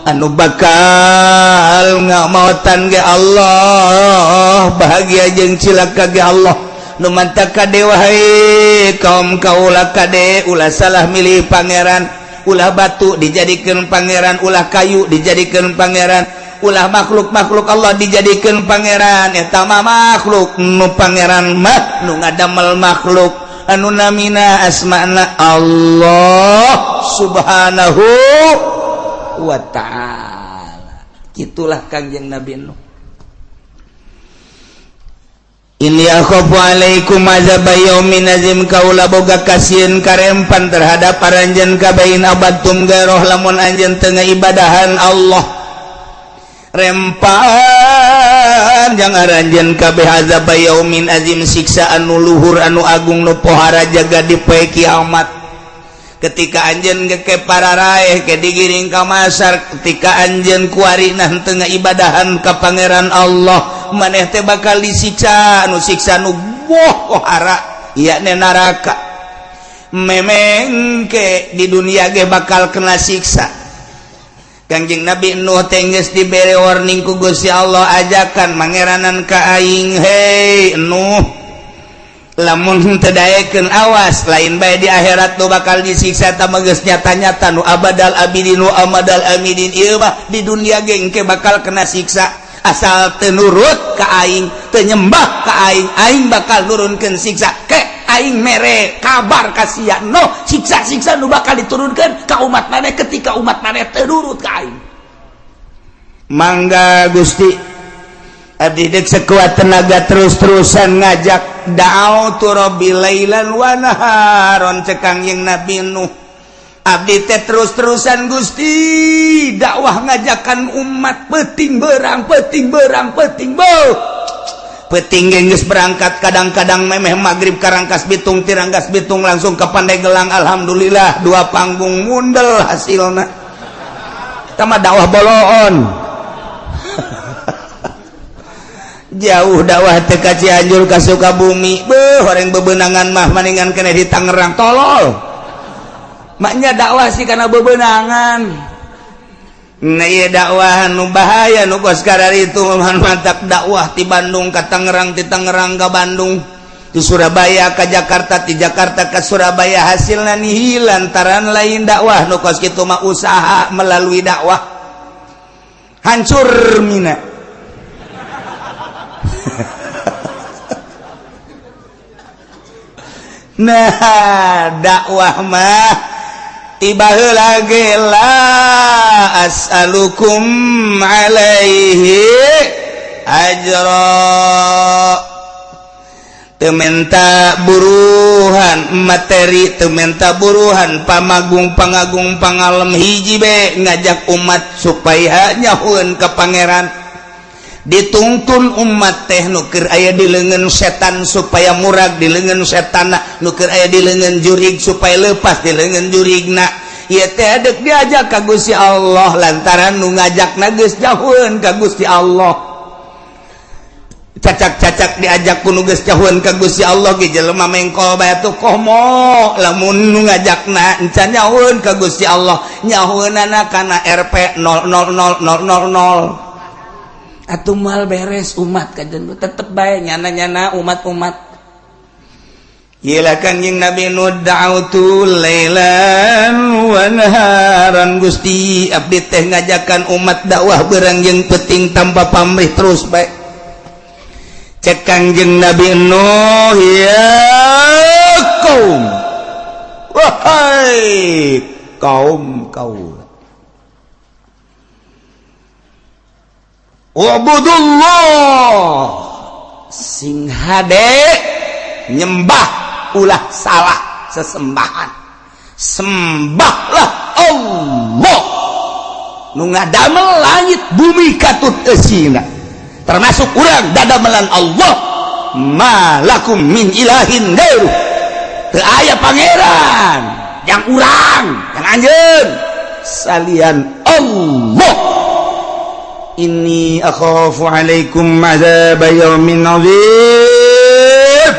anu bakal ngamaotan ge Allah bahagia jeung cilaka ge Allah nu mantap kade wahai kaum kaula kade ulah salah milih pangeran ulah batu dijadikan pangeran ulah kayu dijadikan pangeran ulah makhluk-makhluk Allah dijadikan pangeran eta mah makhluk nu pangeran mah nu ngadamel makhluk anu namina asmana Allah subhanahu wa ta'ala. Itulah Kangjeng Nabi Nuh. Inni akhafu alaikum azab yaumin azim kaula boga kasieun karempan terhadap aranjeun kabain abadtum garoh lamun anjeun teu ngibadahan Allah rempan jang aranjeun kabeh azab yaumin azim siksa anu luhur anu agung nu pohara jaga di poe kiamat. Ketika anjeun geke pararaeh ke digiring ka masar ketika anjeun kuari nah teu ngibadahan ka pangeran Allah maneh teh bakal disiksa anu siksa nu pohara yakni neraka memengke di dunia ge bakal kena siksa. Kangjeng Nabi Nuh teh geus dibere warning ku Gusti Allah ajakan mangeranan ka aing hei Nuh lamun teu daekeun awas lain bae di akhirat nu bakal disiksa ta geus nyata-nyata nu abadal abidin nu amadal amidin ieu mah di dunia ge engke bakal kena siksa asal teu nurut ka aing Teu nyembah ka aing, aing bakal nurunkeun siksa. Ke aing mere kabar ka sia, no siksa-siksa nu bakal diturunkeun ka umat maneh ketika umat maneh teu nurut ka aing. Mangga Gusti, abdi dek sekuat tenaga terus-terusan ngajak. Da'autu rabbi lailan wa naharon, cek Kangjeng Nabi Nuh. Abdi teh terus-terusan, Gusti, dakwah ngajakan umat peting berang, peting berang, peting beuh peting geus berangkat. Kadang-kadang memeh maghrib ka Rangkasbitung, ti Rangkasbitung langsung ke Pandeglang. Alhamdulillah, dua panggung mundel hasilna sama dakwah boloon. Jauh dakwah teh ka Cianjur, ka Sukabumi. Beuh, orang bebenangan mah maningan kena di Tangerang, tolol. Maknya dakwah sih karena bebenangan. Nah, iya, dakwah nu bahaya nu kos itu mantap, dakwah di Bandung ke Tangerang, di Tangerang ke Bandung, di Surabaya ke Jakarta, di Jakarta ke Surabaya, hasilnya nihil lantaran lain dakwah nu kos kitu mah, usaha melalui dakwah. Hancur mina. Nah, dakwah mah tiba lagi la as'alukum alaihi ajra, teu menta buruhan materi, teu menta buruhan pamagung, pangagung, pangalem. Hiji be, ngajak umat supaya nyahueun ka Pangeran. Dituntun umat teh nu keur aya di leungeun setan supaya murag di leungeun setan, nu keur aya di leungeun jurig supaya lepas di leungeun jurigna. Ieu teh dek diajak ka Gusti Allah lantaran nu ngajakna geus jauheun ka Gusti Allah. Cacak-cacak diajak ku nu geus jauheun ka Gusti Allah ge jelema mengkol bae tuh. Komo lamun nu ngajakna encan nyahueun ka Gusti Allah, nyahueunana kana Rp 000000, atuh mal beres umat kajen. Tetep bae nyana-nyana umat-umat. Gila, Kangjeng Nabi Nuh, da'autu lailan wa naharan. Gusti, abdi teh ngajakan umat dakwah berang jeung peting tanpa pamrih, terus bae. Cek Kangjeng Nabi Nuh, ya kaum, wahai kaum kaum, ubudullah, sing hade nyembah, ulah salah sesembahan, sembahlah Allah nu ngadamel langit bumi katut eusina, termasuk urang dadamelan Allah. Malakum min ilahin gairu, teu aya pangeran yang urang, yang anjeun salian Allah. Inni akhafu alaikum azab yaumin azim.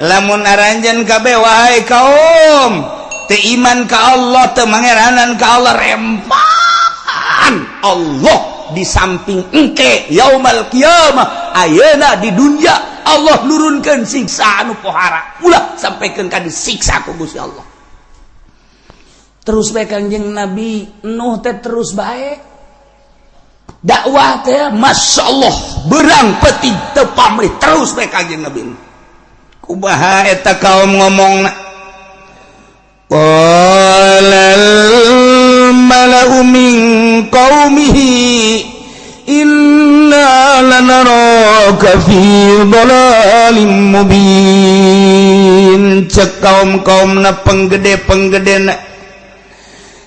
Lamun aranjeun kabeh, wahai kaum, teu iman ka Allah, teu mangeranan ka Allah, rempan Allah di samping engke yaumal qiyamah, ayeuna di dunia Allah nurunkeun siksa anu pohara. Ulah sampaikan ka disiksa ku Gusti Allah. Terus bae Kangjeng Nabi Nuh teh, terus bae dakwah teh, masya Allah, berang peting teu pamrih, terus bae Kangjeng Nabi. Kumaha eta kaum ngomong? Qalal mala'u min qaumihi inna lanaraka fi dhalalim mubin. Cek kaum-kaum na, penggede-penggede na,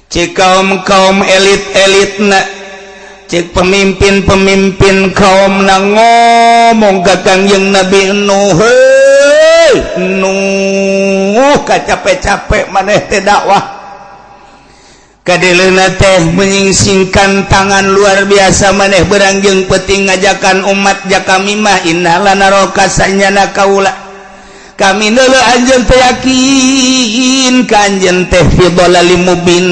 cek kaum-kaum elit-elit na, cek pemimpin-pemimpin kaum na ngomong ka Kangjeng Nabi Nuh, hei Nuh, capek-capek maneh teh dakwah, kadeleuna teh menyingsingkan tangan luar biasa, maneh berang jeung peting ngajakan umat. Jaka kami mah inna lanaraka, sanyana kaula, kami neuleu anjeun teh, yakin ka anjeun teh fi dhalalim mubin,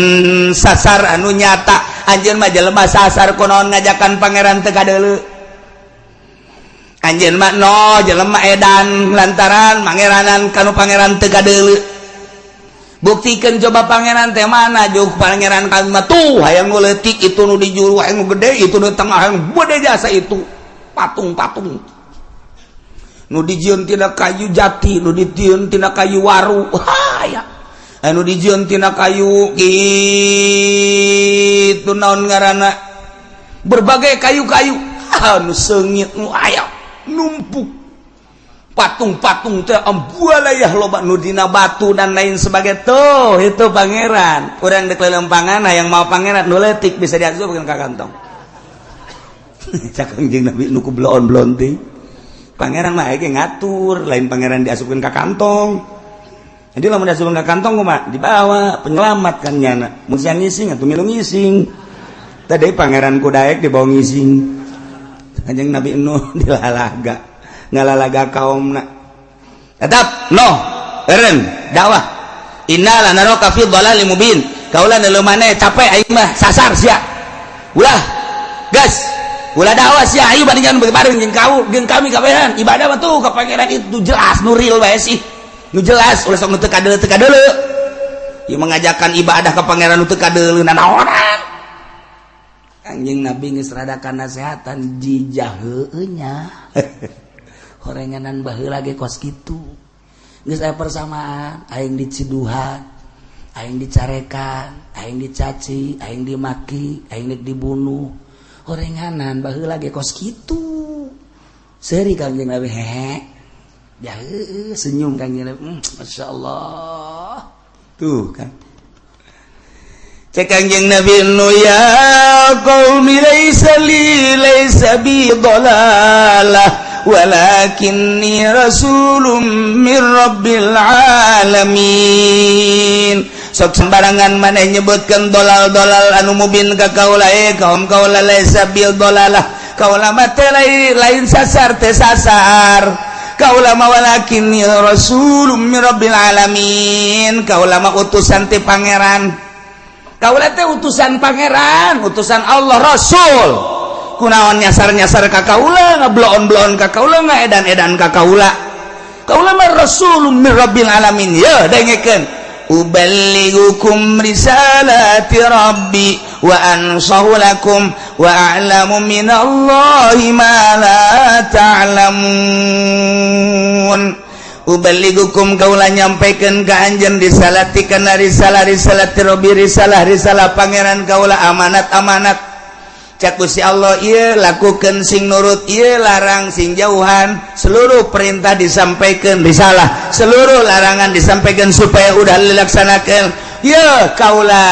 sasar anu nyata. Anjeun mah jelema sasar, kunaon ngajakan Pangeran teu kadeuleu? Anjeun mah no jelema edan lantaran mangeranan kanu Pangeran teu kadeuleu. Buktikan coba Pangeran teh mana juk Pangeran kami mah. Tuh, hayang nu leutik itu, nu di juru, hayang nu gede itu, nu tengah, hayang gede jasa itu patung-patung. Nu dijieun tina kayu jati, nu dijieun tina kayu waru, aya anu dijieun tina kayu kitu, naon ngaranna, berbagai kayu-kayu anu seungit nu aya numpuk. Patung-patung teh ambualayah loba, nu dina batu dan lain sebagai tuh. Itu pangeran. Urang dek lelempangan yang mau pangeran nu leutik bisa diasupkeun ka kantong. Cak Kangjeng Nabi, nu ku bloon-bloon teh pangeran mah ge ngatur, lain pangeran diasupkeun ka kantong. Jadi lamun diasupkeun ka kantong kumaha? Dibawa penyelamat kan nyana mun siang ngising atuh milu ngising. Tadi pangeran kudaek dibawa ngising. Kanjeng Nabi Nuh dilalaga, ngalalaga kaumna tetap no eren dakwah. Inna lanaraka fi dhalalim mubin. Kaula nu maneh capek, aing mah sasar sia. Ulah gas, ulah dakwah sia. Ayo bandingan bareng jeung kau jeung kami kabehan ibadah mah tuh ka pangeran. Itu jelas, nu real bae sih, nu jelas. Ulah sok nu teu kadeuleu, teu kadeuleu. Ieu mengajarkan ibadah ka pangeran nu teu kadeuleu nanaonan. Anjing Nabi geus rada nasehatan jijah heueuh nya. Horenganan baheula ge kos kitu, geus aya persamaan. Aing diciduhan, aing dicarekan, aing dicaci, aing dimaki, aing nek dibunuh. Horenganan baheula ge kos kitu. Seuri Kangjeng Nabi, hehe ya, heueuh, senyum Kangjeng Nabi. Masya Allah tuh kan. Cek Kangjeng Nabi nu, ya qaumi, laisa li, laisa bi dhalalah, walakinni rasulun min rabbil alamin. Sok sembarangan maneh nyebutkeun dolal-dolal anu mubin ka kaula. Eh kaum kaula, laisa bil dolalah, kaula mah teh lain sasar, teh sasar kaula mah. Walakinni rasulun min rabbil alamin, kaula mah utusan ti pangeran. Kaula teh utusan pangeran, utusan Allah, rasul. Kunaon nyasar-nyasar ka kaula, ngebloon-bloon ka kaula, ngaedan-edan ka kaula? Kaula mah rasulun min rabbil alamin. Ya dengekeun, uballighukum risalati rabbi wa ansahu lakum wa a'lamu minallahi ma la ta'lamun. Uballighukum, kaula nyampaikan ka anjeun, risalati kana risalah, risalati rabbi, risalah risalah pangeran kaula, amanat amanat. Cak Gusti Allah, ieu lakukan sing nurut, ieu larang sing jauhan. Seluruh perintah disampaikan, risalah, seluruh larangan disampaikan supaya udah dilaksanakan. Ya kaula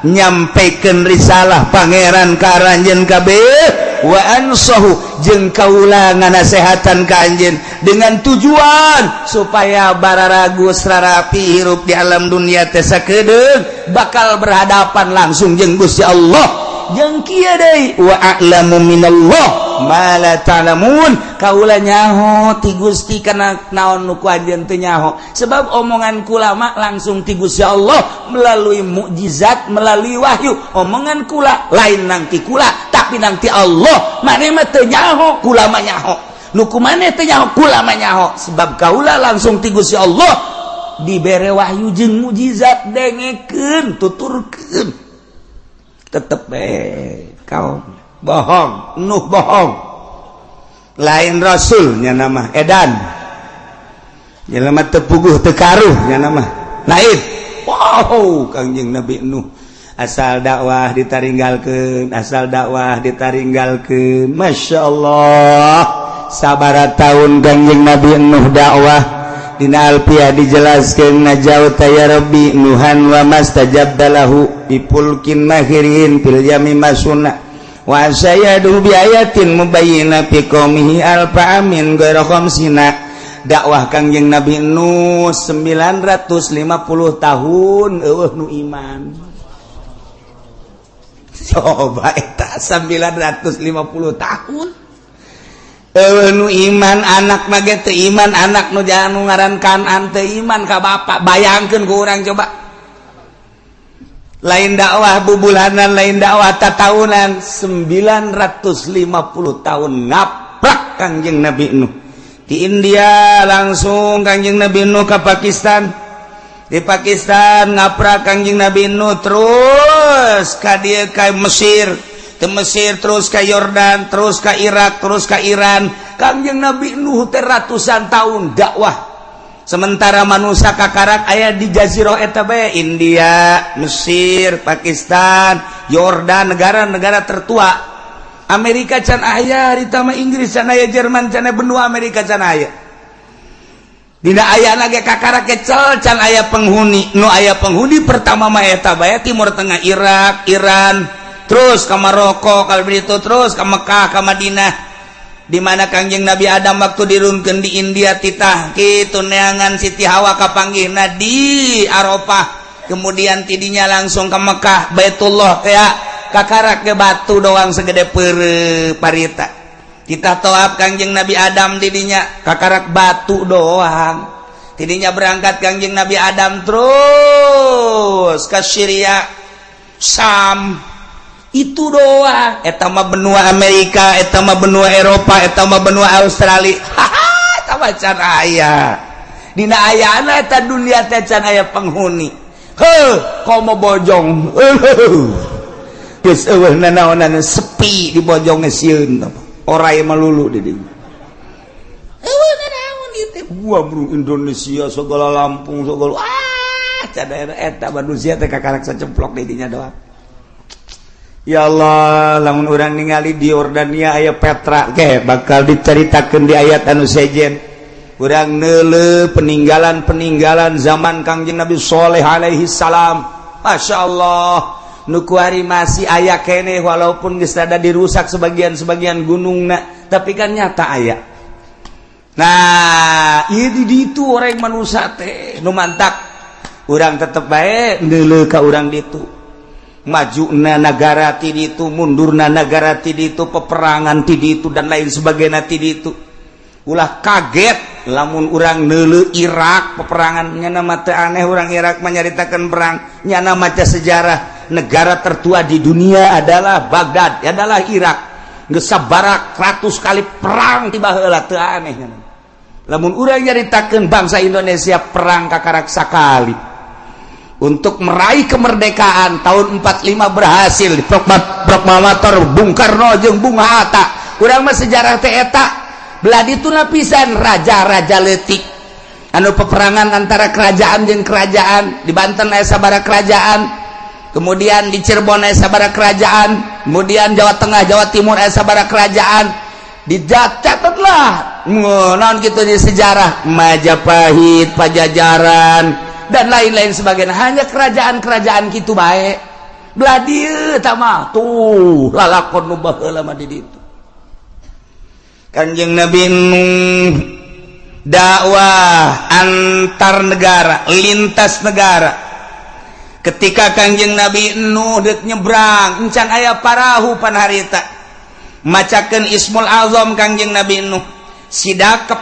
nyampaikan risalah pangeran ka aranjeun kabeh, wa ansahu, jeung kaula nganasehatan ka anjeun dengan tujuan supaya bararagus rarapi hirup di alam dunia teh sakedeung bakal berhadapan langsung jeung Gusti Allah. Jeung kieu deui, wa a'lamu minallah ma la ta'lamun, kaula nyaho ti Gusti kana naon nu ku anjeun teu nyaho, sebab omongan kula mah langsung ti Gusti Allah melalui mukjizat, melalui wahyu. Omongan kula lain nang ti kula, tapi nang ti Allah. Maneh mah teu nyaho, kula mah nyaho. Nu ku maneh teu nyaho, kula mah nyaho, sebab kaula langsung ti Gusti Allah dibere wahyu jeung mukjizat. Dengekeun, tuturkeun. Tetep kau bohong, Nuh bohong, lain rasulnya, nama edan jelema teu puguh teu karuh nya nama lain. Wow, Kangjeng Nabi Nuh asal dakwah ditaringgalkeun, asal dakwah ditaringgalkeun. Masya Allah, sabara tahun Kangjeng Nabi Nuh dakwah? Dina Alfiah dijelaskan, najauta ya Rabbi Nuhan wa mastajabta lahu bi fulkin mahirin fil yami masuna wa sayadu bi ayatin mubayyina fi qaumihi alfa amin ghaira khamsina. Dakwah Kangjeng Nabi Nuh 950 tahun, eueuh nu iman. Coba eta 950 tahun eueuh nu iman. Anak mah ge teu iman, anak nu jangan nu ngaran Kanan teu iman ka bapak. Bayangkeun ku urang coba, lain dakwah bubulanan, lain dakwah tatahunan, 950 tahun ngaprak Kangjeng Nabi Nuh. Di India langsung Kangjeng Nabi Nuh ke Pakistan, di Pakistan ngaprak Kangjeng Nabi Nuh, terus ka dieu ka Mesir. Ke Mesir, terus ke Yordan, terus ke Irak, terus ke Iran. Kangjeng Nabi Nuh teh ratusan tahun dakwah, sementara manusia kakarak aya di jazirah eta bae, India, Mesir, Pakistan, Yordan, negara-negara tertua. Amerika can aya harita mah, Inggris can aya, Jerman can aya, benua Amerika can aya. Dina aya lagi kakarak kecel, can aya penghuni. Nu aya penghuni pertama mah eta bae, Timur Tengah, Irak, Iran, terus ke Maroko, kalau begitu terus ke Mekah, ke Madinah, di mana Kangjeng Nabi Adam waktu dirunkeun di India, titah kitu neangan Siti Hawa, kapanggihna di Arafah. Kemudian tidinya langsung ke Mekah, Baitullah, kayak kakarak ke batu doang segede pere parita. Kita toab Kangjeng Nabi Adam tidinya, kakarak batu doang. Tidinya berangkat Kangjeng Nabi Adam terus ke Syria, Sam, itu doang. Eta mah benua Amerika, eta mah benua Eropa, eta mah benua Australia. Haha, eta mah can aya. Dina ayana eta dunia teh can aya penghuni. Heuh, komo Bojong. Geus eueuh nanaonan, sepi di Bojong, sieun orai melulu di dinya. Eueuh nanaon ieu teh. Gua bro Indonesia segala, Lampung segala, ah, can eta manusia teh kakarak sacemplok di dinya doang. Ya Allah, lamun urang ningali di Yordania aya Petra ke bakal diceritakan di ayat anu sejen. Urang neuleuh peninggalan-peninggalan zaman Kangjeng Nabi Soleh alaihi salam. Masya Allah, nu kuari masih aya keneh, walaupun geus rada dirusak sebagian-sebagian gunungna, tapi kan nyata aya. Nah, ieu di ditu orang manusia teh nu mantak urang tetep bae neuleuh ka urang ditu. Maju na negara ti ditu, mundurna negara ti ditu, peperangan ti ditu, dan lain sebagainya ti ditu. Ulah kaget lamun urang neuleuh Irak peperangan, nyana mah teu aneh urang Irak menyaritakan perang, nyana maca sejarah negara tertua di dunia adalah Baghdad, adalah Irak. Geus sabarak ratus kali perang ti baheula, teu aneh nyana. Lamun urang nyaritakeun bangsa Indonesia perang kakarak sakali untuk meraih kemerdekaan tahun 45, berhasil di proklamator Bung Karno jeung Bung Hatta. Urang mah sejarah teh eta. Belah ditu lapisan raja-raja leutik anu peperangan antara kerajaan jeung kerajaan. Di Banten aya sabaraha kerajaan, kemudian di Cirebon aya sabaraha kerajaan, kemudian Jawa Tengah, Jawa Timur aya sabaraha kerajaan. Dicatatlah naon gitu di sejarah Majapahit, Pajajaran, dan lain-lain sebagainya, hanya kerajaan-kerajaan gitu baik. Belah dieu mah tuh lalakon nu baheula mah di ditu. Kanjeng Nabi Nuh dakwah antar negara, lintas negara. Ketika Kanjeng Nabi Nuh dek nyebrang, encan aya parahu pan harita, macakeun Ismul Azam Kanjeng Nabi Nuh, sidakep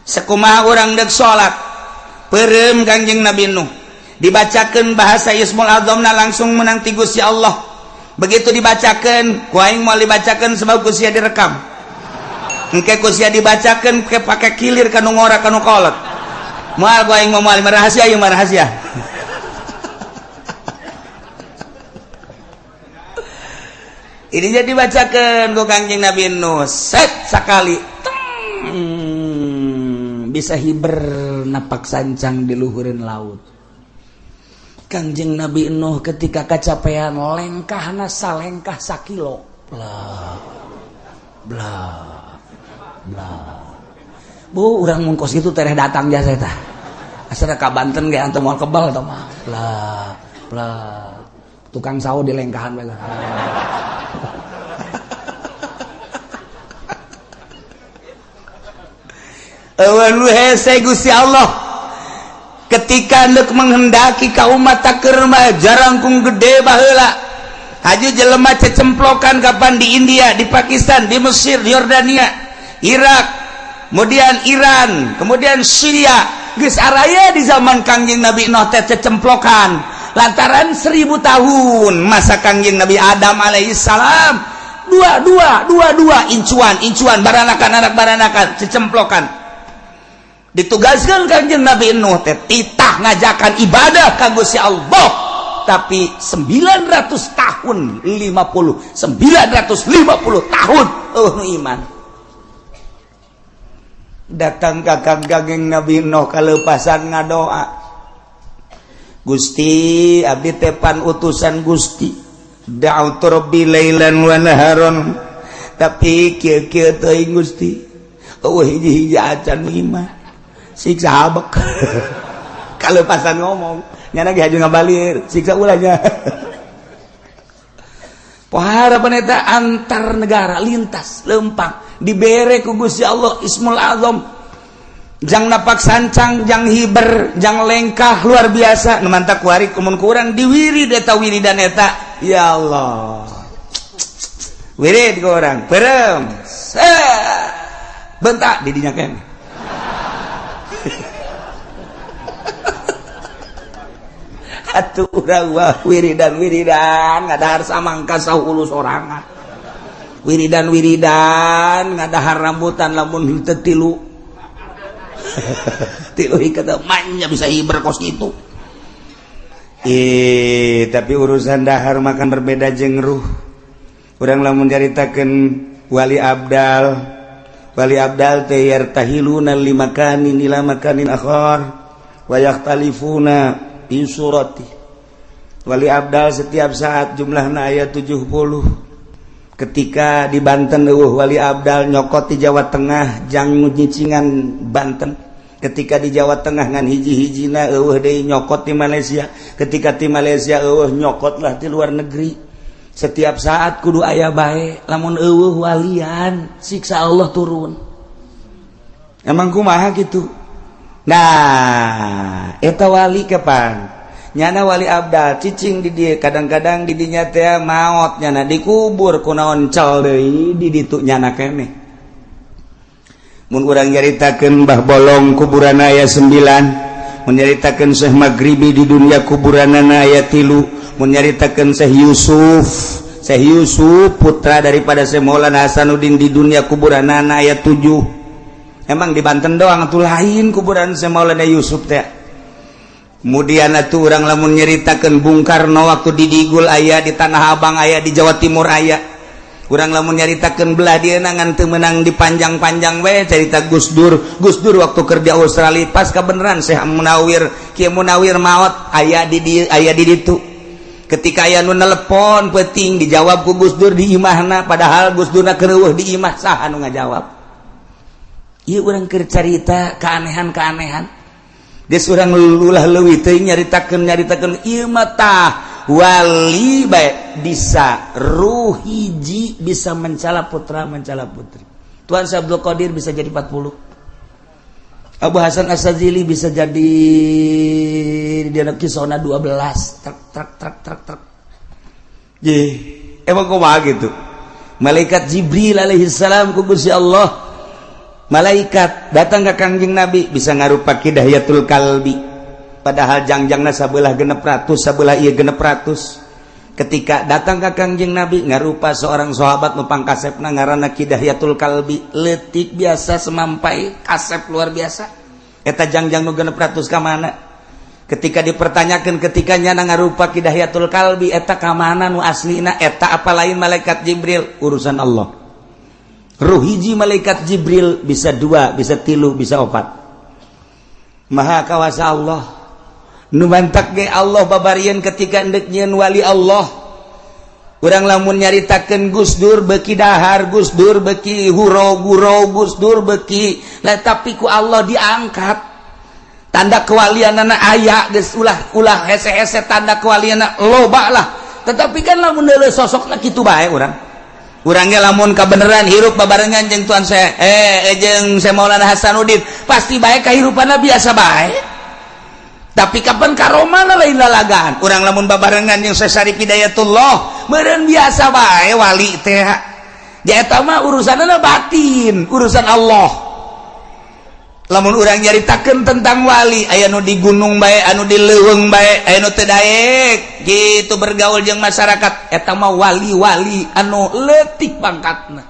sekumaha urang dek salat. Perem Kanjeng Nabi Nuh, dibacakan bahasa Ismul Azamna, langsung menang ti Gusti Allah. Begitu dibacakan, ku aing mau dibacakan sebab ku sia direkam. Engke ku sia dibacakan ke pake kilir kanu ngora, kanu kolot. Moal ku aing mau, moal, rahasia ieu mah, rahasia. Ini jadi dibacakan ku Kangjeng Nabi Nuh, set sakali. Teng, bisa hiber napak sancang di luhureun laut. Kangjeng Nabi Nuh ketika kecapean, lengkahna salengkah sakilo, bla bla bla. Bu, urang mun kos kitu tereh datang jasa eta. Asa ka Banten ge antum moal kebal tah mah. Bla bla, tukang sawo di lengkahan bae. Eueun hese Gusti Allah ketika hendak menghendaki ka umat taker mah jarangkung gede baheula. Haji jelema cecemplokan kapan di India, di Pakistan, di Mesir, di Yordania, Irak, kemudian Iran, kemudian Syria. Geus araya di zaman Kangjeng Nabi Nuh teh cecemplokan lantaran 1000 tahun masa Kangjeng Nabi Adam alaihi salam, dua dua dua dua, incuan incuan, baranakan anak baranakan, cecemplokan. Ditugaskan Kangjeng Nabi Nuh teh titah ngajakan ibadah ka Gusti Allah. Tapi 900 tahun 50, 950 tahun, oh, nu iman datang ka Kangjeng Nabi Nuh, kalepasan ngadoa, "Gusti, abdi teh pan utusan Gusti, da'autu rabbi lailan wa naharon, tapi kieu kieu teuing Gusti, euweuh hiji-hiji acan iman, siksa habek." Kalepasan ngomong nyana ge haju ngabalir, siksa ulahnya. Pohara eta antar negara lintas lempang dibere ku Gusti Allah Ismul Azam, jang napak sancang, jang hiber, jang lengkah luar biasa. Nu mantak kuari kumun kurang diwirid eta, wiridan eta, ya Allah, wirid ke orang perem bentak di dinya keneh. Atuh urang wah wiridan wiridan ngadahar samangka sahulu sorangan, wiridan wiridan ngadahar rambutan, lamun henteu tilu tilu ikat manya bisa hiber kos gitu. Eh, tapi urusan dahar makan berbeda jeung ruh. Urang lamun nyaritakeun wali abdal, wali abdal teh yartahiluna limakanin ila makanin akhar wa yakhtalifuna fi surati. Wali abdal setiap saat jumlahna aya 70. Ketika di Banten euweuh wali abdal, nyokot di Jawa Tengah jang nyicingan Banten. Ketika di Jawa Tengah ngan hiji-hijina, euweuh deui, nyokot di Malaysia. Ketika di Malaysia euweuh, nyokot lah di luar negeri. Setiap saat kudu aya bae. Lamun euweuh walian, siksa Allah turun. Emang kumaha gitu? Nah, eta wali kapan nyana wali abdal cicing di dia, kadang-kadang di dinya teh maot nyana, dikubur, kunaon cal deui di ditu nyana keneh. Mun urang nyaritakeun Mbah Bolong kuburan aya 9, mun nyaritakeun Syekh Maghribi di dunia kuburanana aya 3, mun nyaritakeun Syekh Yusuf, Syekh Yusuf putra daripada Syekh Maulana Hasanuddin, di dunia kuburanana aya 7. Emang di Banten doang tuh lain kuburan Syekh Maulana Yusuf teh. Kemudian atuh urang lamun nyeritakeun Bung Karno waktu di Digul aya, di Tanah Abang aya, di Jawa Timur aya. Urang lamun nyaritakeun belah dia ngan teu meunang dipanjang-panjang we cerita Gus Dur. Gus Dur waktu kerja Australia pas kebenaran Syekh Munawir, Kiai Munawir maot aya di aya di ditu. Ketika aya nu nelepon penting dijawab ku Gus Dur di imahna, padahal Gus Dur na keur di imah, saha nu ngajawab? Ieu urang keur carita keanehan-keanehan. Geus urang ulah leuwih teuing nyaritakeun nyaritakeun ieu mah. Tah, wali bae bisa ruh hiji bisa mencala putra, mencala putri. Tuan Syekh Abdul Qadir bisa jadi 40. Abu Hasan Asy-Syadzili bisa jadi di anak kisona 12, truk truk truk truk truk. Ye, emang kumaha gitu? Malaikat Jibril alaihi salam ku Gusti Allah, malaikat datang ke Kangjeng Nabi bisa ngarupa Ki Dihyatul Kalbi, padahal jangjangna sabelah 600, sabelah ieu 600. Ketika datang ke Kangjeng Nabi ngarupa seorang sahabat nu pangkasepna ngaranna Ki Dihyatul Kalbi, leutik biasa semampai, kasep luar biasa. Eta jangjang nu 600 ka mana? Ketika dipertanyakan, ketika nyana ngarupa Ki Dihyatul Kalbi, eta ka mana nu aslina eta, apa lain malaikat Jibril? Urusan Allah. Ruh hiji malaikat Jibril bisa dua, bisa tilu, bisa opat. Maha kawasa Allah. Nu mantak ge Allah babarian ketika endek nyieun wali Allah. Urang lamun nyaritakeun Gus Dur beki dahar, Gus Dur beki huro guro, Gus Dur beki lah, tapi ku Allah diangkat. Tanda kewalianana aya geus, ulah ulah hese-hese, tanda kewalianana loba lah. Tetapi kan lamun deuleu sosokna kitu bae urang. Urangnya lamun kebenaran hirup babarengan jeung Tuan saya jeung saya Maulana Hasanuddin, pasti baik kehidupannya biasa baik, tapi kapan karomah lain lalagaan. Urang lamun babarengan jeung Syekh Syarif Hidayatullah meureun biasa bae wali teh. Eta mah urusanna batin, urusan Allah. Lamun urang nyaritakeun tentang wali, aya nu di gunung bae, anu di leuweung bae, aya nu teu daek gitu bergaul jeung masyarakat, eta mah wali-wali anu leutik pangkatna.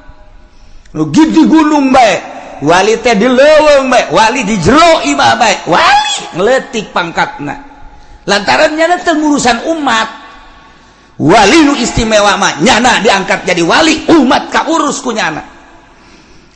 Nu di gunung bae wali teh, di leuweung bae wali, di jero imah bae wali, leutik pangkatna. Lantaran nyana teu ngurusan umat. Wali nu istimewa mah nyana diangkat jadi wali, umat kaurus ku nyana.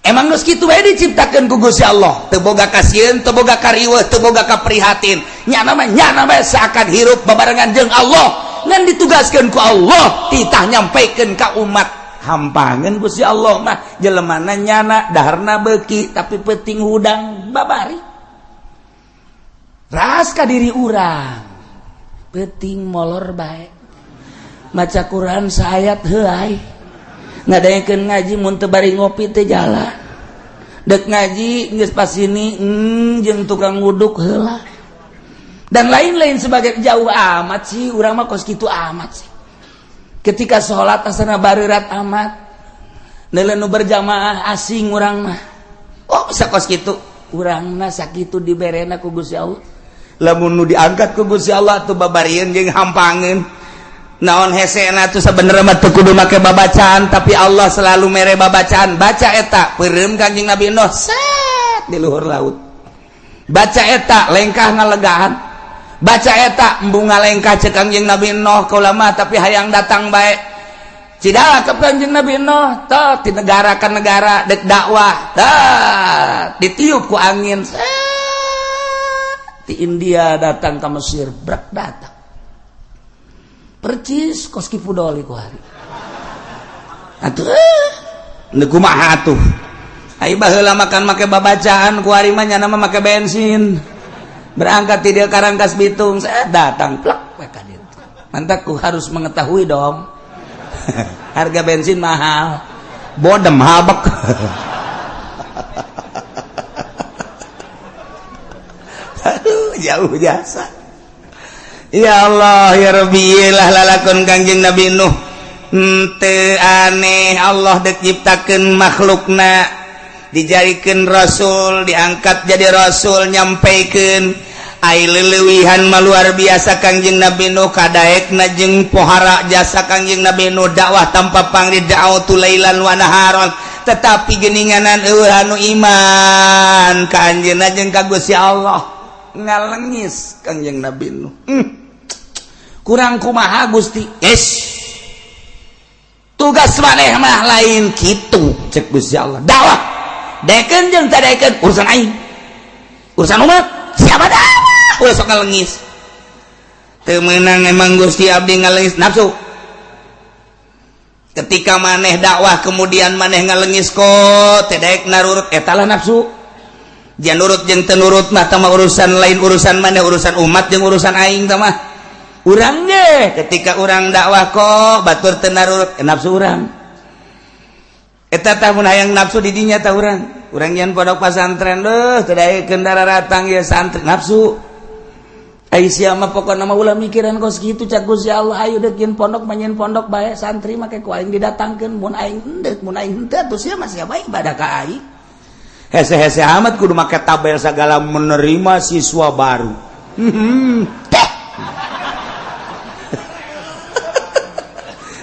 Emang geus kitu bae diciptakeun ku Gusti Allah. Teu boga kasieun, teu boga kariweuh, teu boga kaprihatin. Nyana mah nyana bae seakan hirup babarengan jeung Allah. Ngan ditugaskeun ku Allah titah nyampaikeun ka umat. Hampangeun Gusti Allah mah jelemana nyana daharna beuki tapi peuting hudang babari. Ras ka diri urang. Peuting molor bae. Maca Quran saayat heuay. Ngadaekeun ngaji mun teu bari ngopi teu jalan. Dek ngaji geus pas sini jeung tukang wuduk heula. Dan lain-lain sebagai jauh amat sih urang mah kos kitu amat sih. Ketika sholat asana bareurat amat. Neuleuh nu berjamaah asing urang mah. Oh bisa kos kitu. Urangna sakitu diberena ku Gusti Allah. Lamun nu diangkat ku Gusti Allah tuh babarieun jeung hampangeun. Naon hesena tuh sebenarnya mah teu kudu make babacaan, tapi Allah selalu mere babacaan. Baca eta peureum Kanjeng Nabi Nuh set di luhur laut. Baca eta lengkah ngalegaan. Baca eta embung ngalengkah cek Kanjeng Nabi Nuh kaula mah tapi hayang datang bae. Cidala ke Kanjeng Nabi Nuh tah di negara ka negara dek dakwah tah ditiup ku angin set di India datang ke Mesir brek datang. Percis kos Ki Fudoli ku hari. Atuh nu kumaha atuh. Ai baheula makan make babacaan ku hari mah nyana mah make bensin. Berangkat ti dieu Karangkas Bitung, saya datang plak we ka dieu. Mantak ku harus mengetahui dong. Harga bensin mahal. Bodem habek. Aduh, jauh jasa. Ya Allah ya Rabbi lah lalakon Kangjeng Nabi Nuh. Teu aneh Allah dek nyiptakeun makhlukna, dijadikeun rasul, diangkat jadi rasul, nyampaikeun ai leulewihan mah luar biasa Kangjeng Nabi Nuh kadaekna jeung pohara jasa Kangjeng Nabi Nuh dakwah tanpa pangri da'watu lailan wa naharon, tetapi geuninganan eueuh anu iman ka anjeunna jeung ka Gusti Allah ngalengis Kangjeng Nabi Nuh. Kurang kumaha Gusti? Yes. Tugas maneh mah lain kitu cek Gusti Allah. Dakwah daekeun jeung teu daekeun urusan aing. Urusan umat siapa dakwah? Ulah sok ngalengis. Teu meunang emang Gusti abdi ngalengis nafsu. Ketika maneh dakwah kemudian maneh ngalengis kok teu daek narurut eta lah nafsu. Jangan nurut jeung teu nurut mah tah urusan lain, urusan maneh, urusan umat jeung urusan aing tah mah. Urang ge ketika urang dakwah kok batur teu narurut nafsu urang. Eta tah mun hayang nafsu di dinya tah urang. Urang nyian pondok pasantren deuh teu daekeun daratang ieu santri nafsu. Ai sia mah pokona mah ulah mikiran kos kitu cak Gusti Allah, ayo deuk nyeun pondok mah nyeun pondok bae, santri make ku aing didatangkeun, mun aing henteu mun aing henteu atuh sia mah sia bae ibadah ka aing. Hese-hese amat kudu make tabel segala menerima siswa baru. Teh.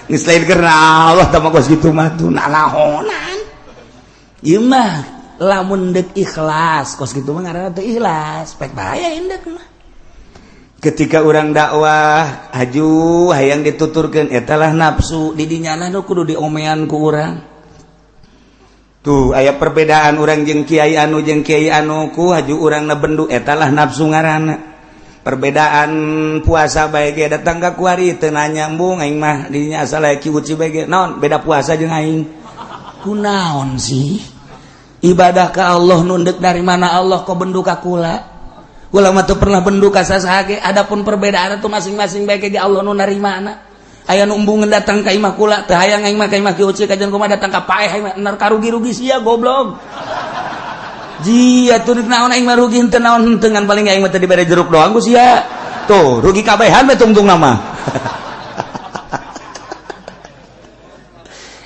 Geus lain karena Allah tah mah kos kitu mah tuh nanahonan. Ieu mah lamun deuk ikhlas kos kitu mah ngaranna teu ikhlas, pek bahaya indeuk mah. Ketika urang dakwah aju hayang dituturkeun eta lah nafsu di dinya nu kudu diomean ku urang. Tuh aya perbedaan urang jeung kiai anu jeung kiai anu ku haju urangna bendu eta lah nafsu ngaranna. Perbedaan puasa bae ge datang ka kuari teu nanya embung aing mah dinya asal aya ki uci bae ge naon beda puasa jeung aing. Kunaon sih? Ibadah ka Allah nundek dari mana Allah kok bendu ka kula? Kula mah teu pernah bendu ka sasaha ge, adapun perbedaan itu masing-masing bae ge Allah nu narimana. Aya nu embungeun datang ka imah kula teu hayang aing mah ka imah ki uci kajian kumaha datang ka paeh aing mah enar karugi-rugi sia goblok. Jia tuh naon aing mah rugi henteu naon henteu ngan paling aing mah teu dibere jeruk doang ku sia. Tuh rugi kabehan we tungtung nama.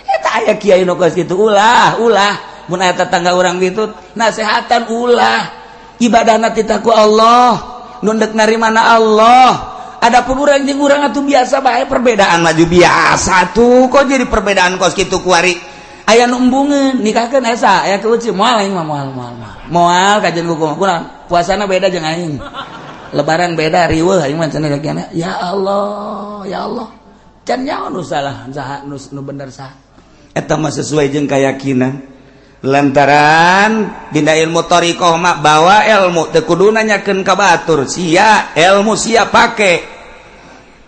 Eta aya kiai nu kos kitu ulah ulah mun aya tetangga urang kitu nasehatan ulah. Ibadahna titah ku Allah, nu deuk narimana Allah. Adapun urang jeung urang atuh biasa bae perbedaan maju biasa tuh kok jadi perbedaan kos kitu kuari. Aya nu embungeun nikahkeun esa aya ke uci moal aing mah moal moal moal. Moal kajian ku kumaha puasana beda jeung aing. Lebaran beda riweuh aing mah cenah. Ya Allah, ya Allah, can nyaho nu salah saha, nu bener saha. Eta mah sesuai jeung keyakinan, lantaran dina ilmu thoriqoh mah bawa ilmu teu kudu nanyakeun ka batur. Sia ilmu sia pake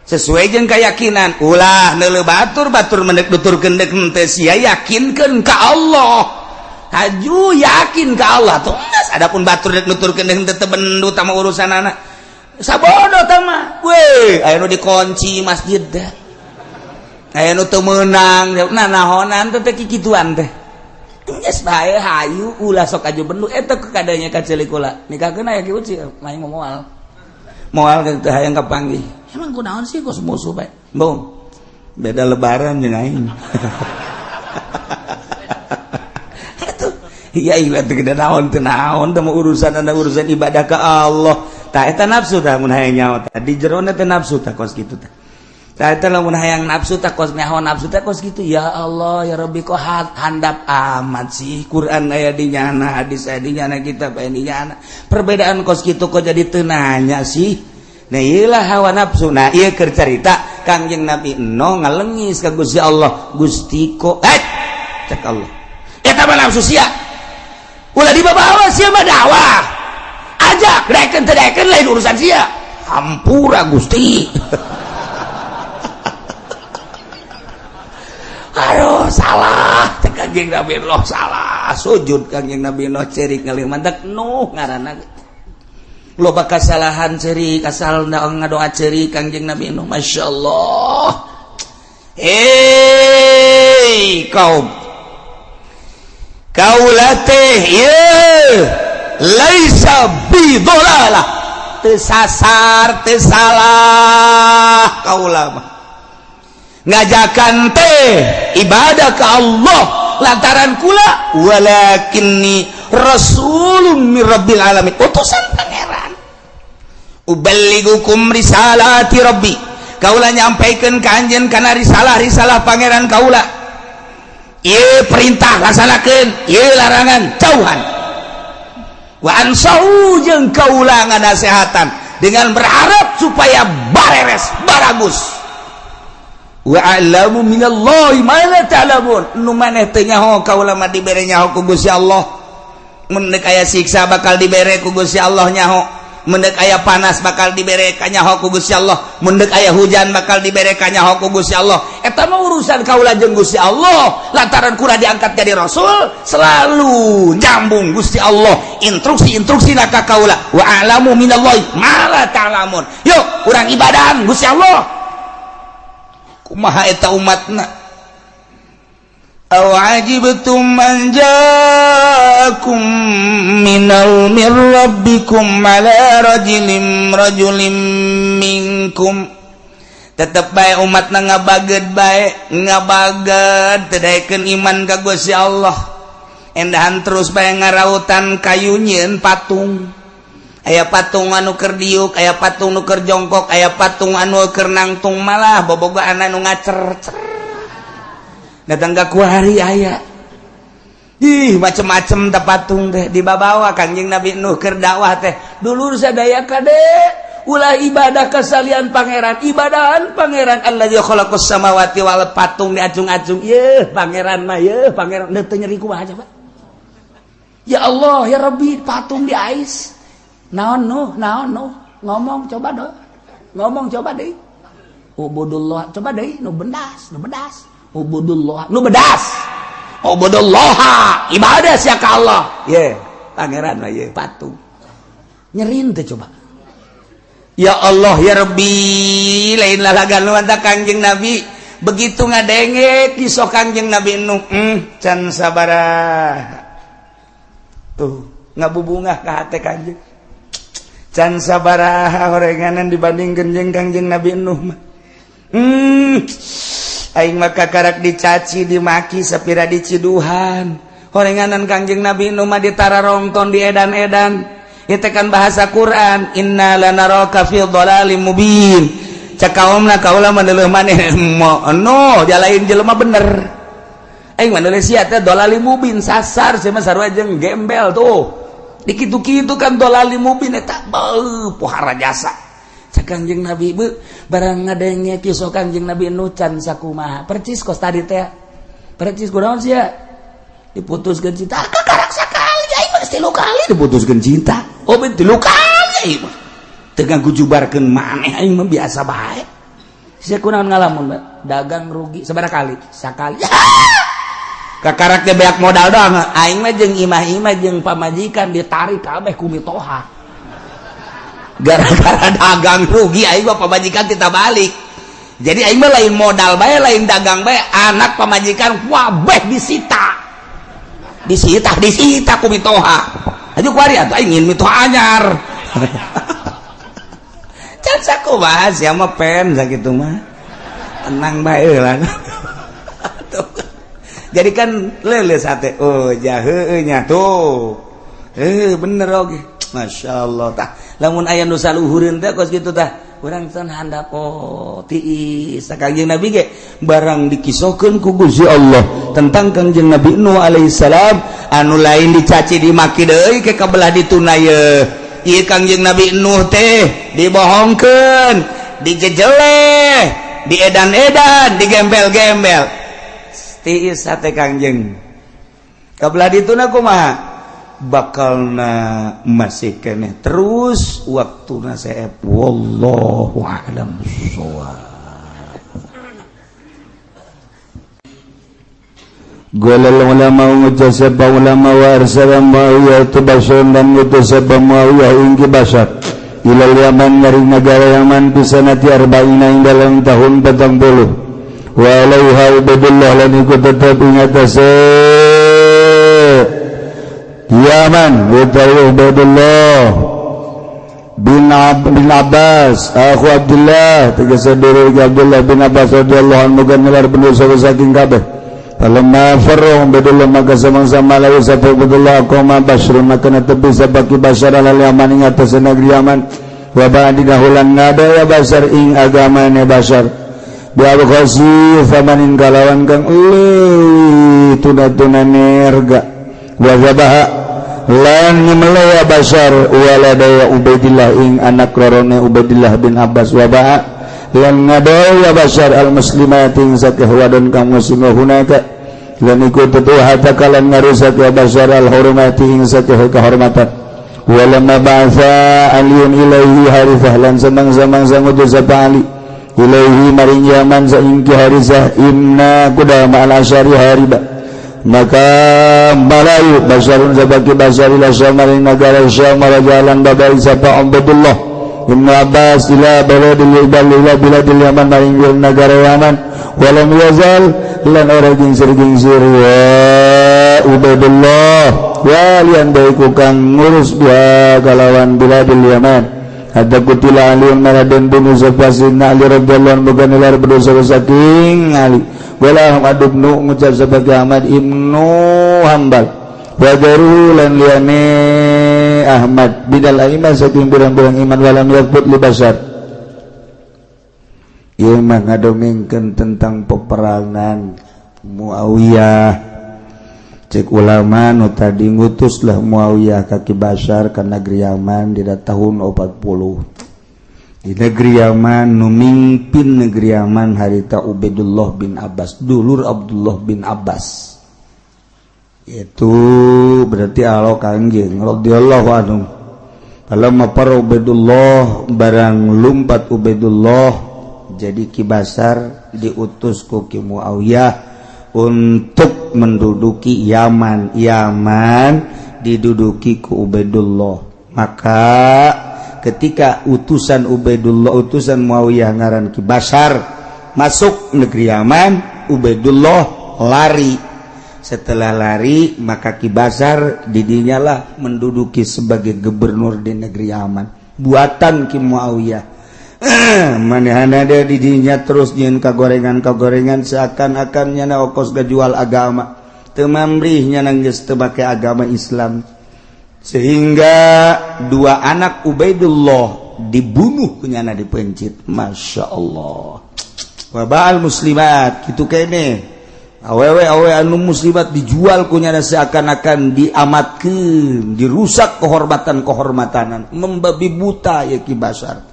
sesuai jeung keyakinan, ulah neuleuh batur. Batur mendek nuturkeun deuk henteu, sia yakinkeun ka Allah. Haju yakin ka Allah tuh. Adapun batur dek nuturkeun deuk henteu, teu bendu tama urusan anak sabodo tama. Weh, aya nu dikunci masjid teh, aya nu teu meunang. Nah, nahonan teh teh kikituan teh? Geus bae, hayu ulah sok aju bendu eta kadanya ka ceulik kula. Nikahkeun aya kieu sih, main moal. Moal teh hayang kapanggih. Emang kunaon sih kos musuh bae? Bong. Beda Lebaran jeung aing. Atuh, iya iya teh gede naon teh naon teh urusan anda urusan ibadah ke Allah. Tah, eta nafsu tah mun hayang nyaho tah. Di jerona teh nafsu tah kos kitu tah. Tah, eta lamun hayang nafsu tah kos nyaho nafsu teh kos kitu. Ya Allah, ya Rabbi, kok handap amat sih? Quran aya di nyana, hadis aya di nyana, kitab aya di nyana. Perbedaan kos kitu kok jadi teu nanya sih? Nah, iyalah hawa nafsu. Nah, ieu keur carita Kangjeng Nabi Nuh ngalengis ka Gusti Allah. Gusti kok eh cek Allah. Eta mah nafsu sia. Ulah dibawa sia mah dakwah. Ajak, daekeun teu daekeun lain urusan sia. Hampura, Gusti. Aduh, salah cek Kangjeng Nabi Nuh, salah. Sujud Kangjeng Nabi Nuh, cerik ngalih mantak Nuh ngaranna. Loba kasalahan, cerik, asal ngadoa cerik Kangjeng Nabi Nuh. Masya Allah. Hei kaum, kaula teh ieu laisa bidolalah, teu sasar, teu salah. Kaula mah ngajakan teh ibadah ke Allah lantaran kula walakinni rasulun mir rabbil alamin, utusan Pangeran. Uballigukum risalati rabbi, kaula nyampaikan ka anjeun kana risalah-risalah Pangeran kaula. Ieu perintah laksanakeun, ieu larangan jauhan. Wa ansahu, jeung kaula nganasehatan dengan berharap supaya bareres baragus. Wa a'lamu minallahi ma la ta'lamun, nu maneh teu nyaho kaula mah dibere nyaho ku Gusti Allah. Mun deuk aya siksa bakal dibere ku Gusti Allah nyaho, mun deuk aya panas bakal dibere kanyaho ku Gusti Allah, mun deuk aya hujan bakal dibere kanyaho ku Gusti Allah. Eta mah urusan kaula jeung Gusti Allah, lantaran kula diangkat jadi rasul selalu nyambung Gusti Allah instruksi-instruksi ka kaula. Wa a'lamu minallahi ma la ta'lamun. Yuk urang ibadahan Gusti Allah. Kumaha eta umatna? Aw ajibtum an ja'akum minal min rabbikum ala rajulin rajulin minkum. Tetep bae umatna ngabaged bae, ngabaged teu daekeun iman ka Gusti Allah. Endahan terus bae ngarautan kayu nyieun patung. Aya patung anu keur diuk, aya patung nu keur jongkok, aya patung anu keur nangtung, malah bobogohan anu ngacer datang ke kuari aya. Ih, macem-macem teh patung teh dibabawa. Kangjeng Nabi Nuh keur dakwah teh, "Dulur sadaya, kade ulah ibadah kasalian Pangeran, ibadahan Pangeran allazi khalaqas samawati wal." Patung diacung-acung, "Yeuh Pangeran mah, yeuh Pangeran." Teu nyeri kumaha coba? Ya Allah, ya Rabbi, patung di ais. Naon Nuh, naon Nuh? Ngomong coba dong, ngomong coba deh. Ubudullah coba deh. Nu bendas, nu bedas. Ubudullah, nu bedas. Ubudullah, ibadah sia ka Allah. Ye Pangeran mah, ye patung. Nyerin teh coba? Ya Allah, ya Rabbi, lain lalagan lu. Kangjeng Nabi begitu ngadenge kisah Kangjeng Nabi Nuh, can sabaraha tuh ngabubungah ka hate Kangjeng, can sabaraha horenganan dibandingkeun jeung Kangjeng Nabi Nuh mah. Aing maka karak dicaci dimaki sapira diciduhan, horenganan Kangjeng Nabi Nuh mah ditararongton, di edan-edan. Itu kan bahasa Quran, inna lanaraka fi dhalalim mubin. Cek kaumna, kaula mah neuleuh maneh no jalain jelema bener, aing mah neuleuh sia teh dhalalim mubin, sasar sia mah, sarua jeung gembel tuh. Dikitu-kitu kan dolali mubin eta beuh pohara jasa. Cek Kangjeng Nabi beuh barang ngadenge kisah Kangjeng Nabi Nuh can sakumaha. Percis kos tadi teh. Percis kunaon sia? Diputuskeun cinta. Ah, kakarak sakali aing mah geus 3 kali diputuskeun cinta. Oh, ben 3 kali aing mah. Teu ngagujubarkeun maneh aing mah biasa bae. Sia kunaon ngalamun, Mbak? Dagang rugi sabaraha kali? Sakali. Kakarak teh beak modal doang. Aing mah jeung imah-imah jeung pamajikan ditarik kabeh ku mitoha. Gara-gara dagang rugi aing mah pamajikan kita balik. Jadi aing mah lain modal bae, lain dagang bae, anak pamajikan wabeh disita. Disita, disita ku mitoha. Aju kuari atuh aing ingin mitoha anyar. Can sakumaha sia mah pen sakitu mah. Tenang bae lah. Jadi kan lele sate, oh jahe nya tuh, bener oke, masya Allah tah. Lamun aya nu saluhureun teh kos kitu tah, urang teh handap oh tiis. Kangjeng Nabi ge barang dikisohkeun ku Gusti Allah tentang Kangjeng Nabi Nuh alaihissalam anu lain dicaci dimaki deui ke kabelah dituna ye. Ieu Kangjeng Nabi Nuh teh dibohongkeun, dijejeleh, diedan-edan, digembel-gembel. Tiis sate Kangjeng kabelah dituna kumaha bakalna masih keneh terus waktuna seep. Wallahu a'lam bissawab. Golal ulama ngucap sapa ulama wa arsala Muawiyah tu Basar dan ngutus sapa Muawiyah ing ki Basar ilal Yaman maring negara Yaman pisanati arba'ina ing dalam tahun 40 wa alaiha Ubaidullah lan iku tetep ing atase Yaman utawi Ubaidullah bin Abbas akhu Abdullah tegese dulur Abdullah bin Abbas radhiyallahu anhu muga nilar bener saking kabeh. Falamma farra Ubaidullah maka samang-sama lalu sapa Ubaidullah qoma Bashr maka netepi sapa ki Basar al Yaman ing atase negeri Yaman wa ba'di dahulan ngada ya Basar ing agamane Basar biabkhasi thamanin kalawan kang uli tuna-tuna nerga wa zabaha lan nyemele ya Basar waladaya Ubaidillah ing anak lorone Ubaidillah bin Abbas wa ba'a lan ngadol ya Basar al muslimati ing sakeh wadon kang muslimah hunaka lan iku tetu hatta kalan ngarusak ya Basar al hurmati ing sakeh kehormatan walamma ba'atha aliyun ilaihi harithah lan samang-samang ngutus sapa Ali ilaihi maring Yaman saingki Harisah inna kudama al-asyari hariba maka malayu Basarun sabaki Basar ila Syam maring negara Syam jalan babai sapa Ubaidullah Ibnu Abbas ila baladil ila biladil Yaman maring negara Yaman walam yazal lan ora gingsir-gingsir wa Ubaidullah walian baiku kang ngurus biha kalawan biladil Yaman. Hatta kutila Ali maraden bin Zufasin Ali radhiyallahu anhu bukan nilar berdosa saking Ali wala Ahmad ibnu ngucap sebagai Ahmad ibnu Hambal wa garu lan liyane Ahmad bidal iman saking pirang-pirang iman walam yakbut li basar. Ieu mah ngadongengkeun tentang peperangan Muawiyah. Cek ulama nu tadi ngutuslah Muawiyah ka Ki Basar ka negeri Yaman di tahun 40. Di negeri Yaman nu mimpin negeri Yaman harita Ubaidullah bin Abbas, dulur Abdullah bin Abbas. Itu berarti alo Kangjeng radhiyallahu anhu. Falamma para Ubaidullah barang lumpat Ubaidullah jadi Ki Basar diutus ku Ki Muawiyah untuk menduduki Yaman. Yaman diduduki ku Ubaidullah. Maka ketika utusan Ubaidullah, utusan Muawiyah ngaran Ki Basar masuk negeri Yaman, Ubaidullah lari. Setelah lari maka Ki Basar didinyalah menduduki sebagai gubernur di negeri Yaman buatan Ki Muawiyah. Manehana dia didinya terus nyeun kagorengan-kagorengan seakan-akan nyana okos gajual agama, teu mamrih nyana geus teu make agama Islam, sehingga dua anak Ubaidullah dibunuh ku nyana dipencit. Masya Allah. Wa ba'al muslimat kitu kene. Awewe awewe anu muslimat dijual ku nyana, seakan-akan diamatkeun, dirusak kehormatan-kehormatanan, membabi buta ya Ki Basar.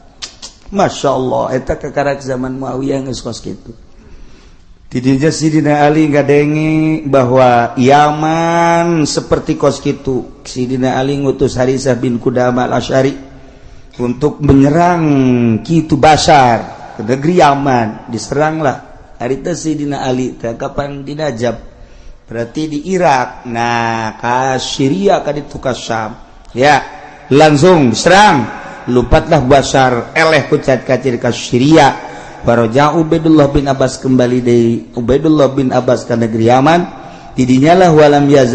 Masya Allah, eta kekarak zaman Muawiyah geus kos kitu. Tidinya Sidina Ali ngadenge bahwa Yaman seperti kos kitu. Sidina Ali ngutus Harisah bin Kudama al-Asy'ari untuk menyerang Kitu Basar ke negeri Yaman. Diseranglah harita Sidina Ali teh kapan di Najab, berarti di Irak. Nah, ka Syria, ka ditu, ka Syam ya, langsung diserang. Lupatlah Basar, eleh kucat kacir ka Syria. Faraja Ubaidullah bin Abbas, kembali dari Ubaidullah bin Abbas ke negeri Yaman. Tidinyalah walam yazal.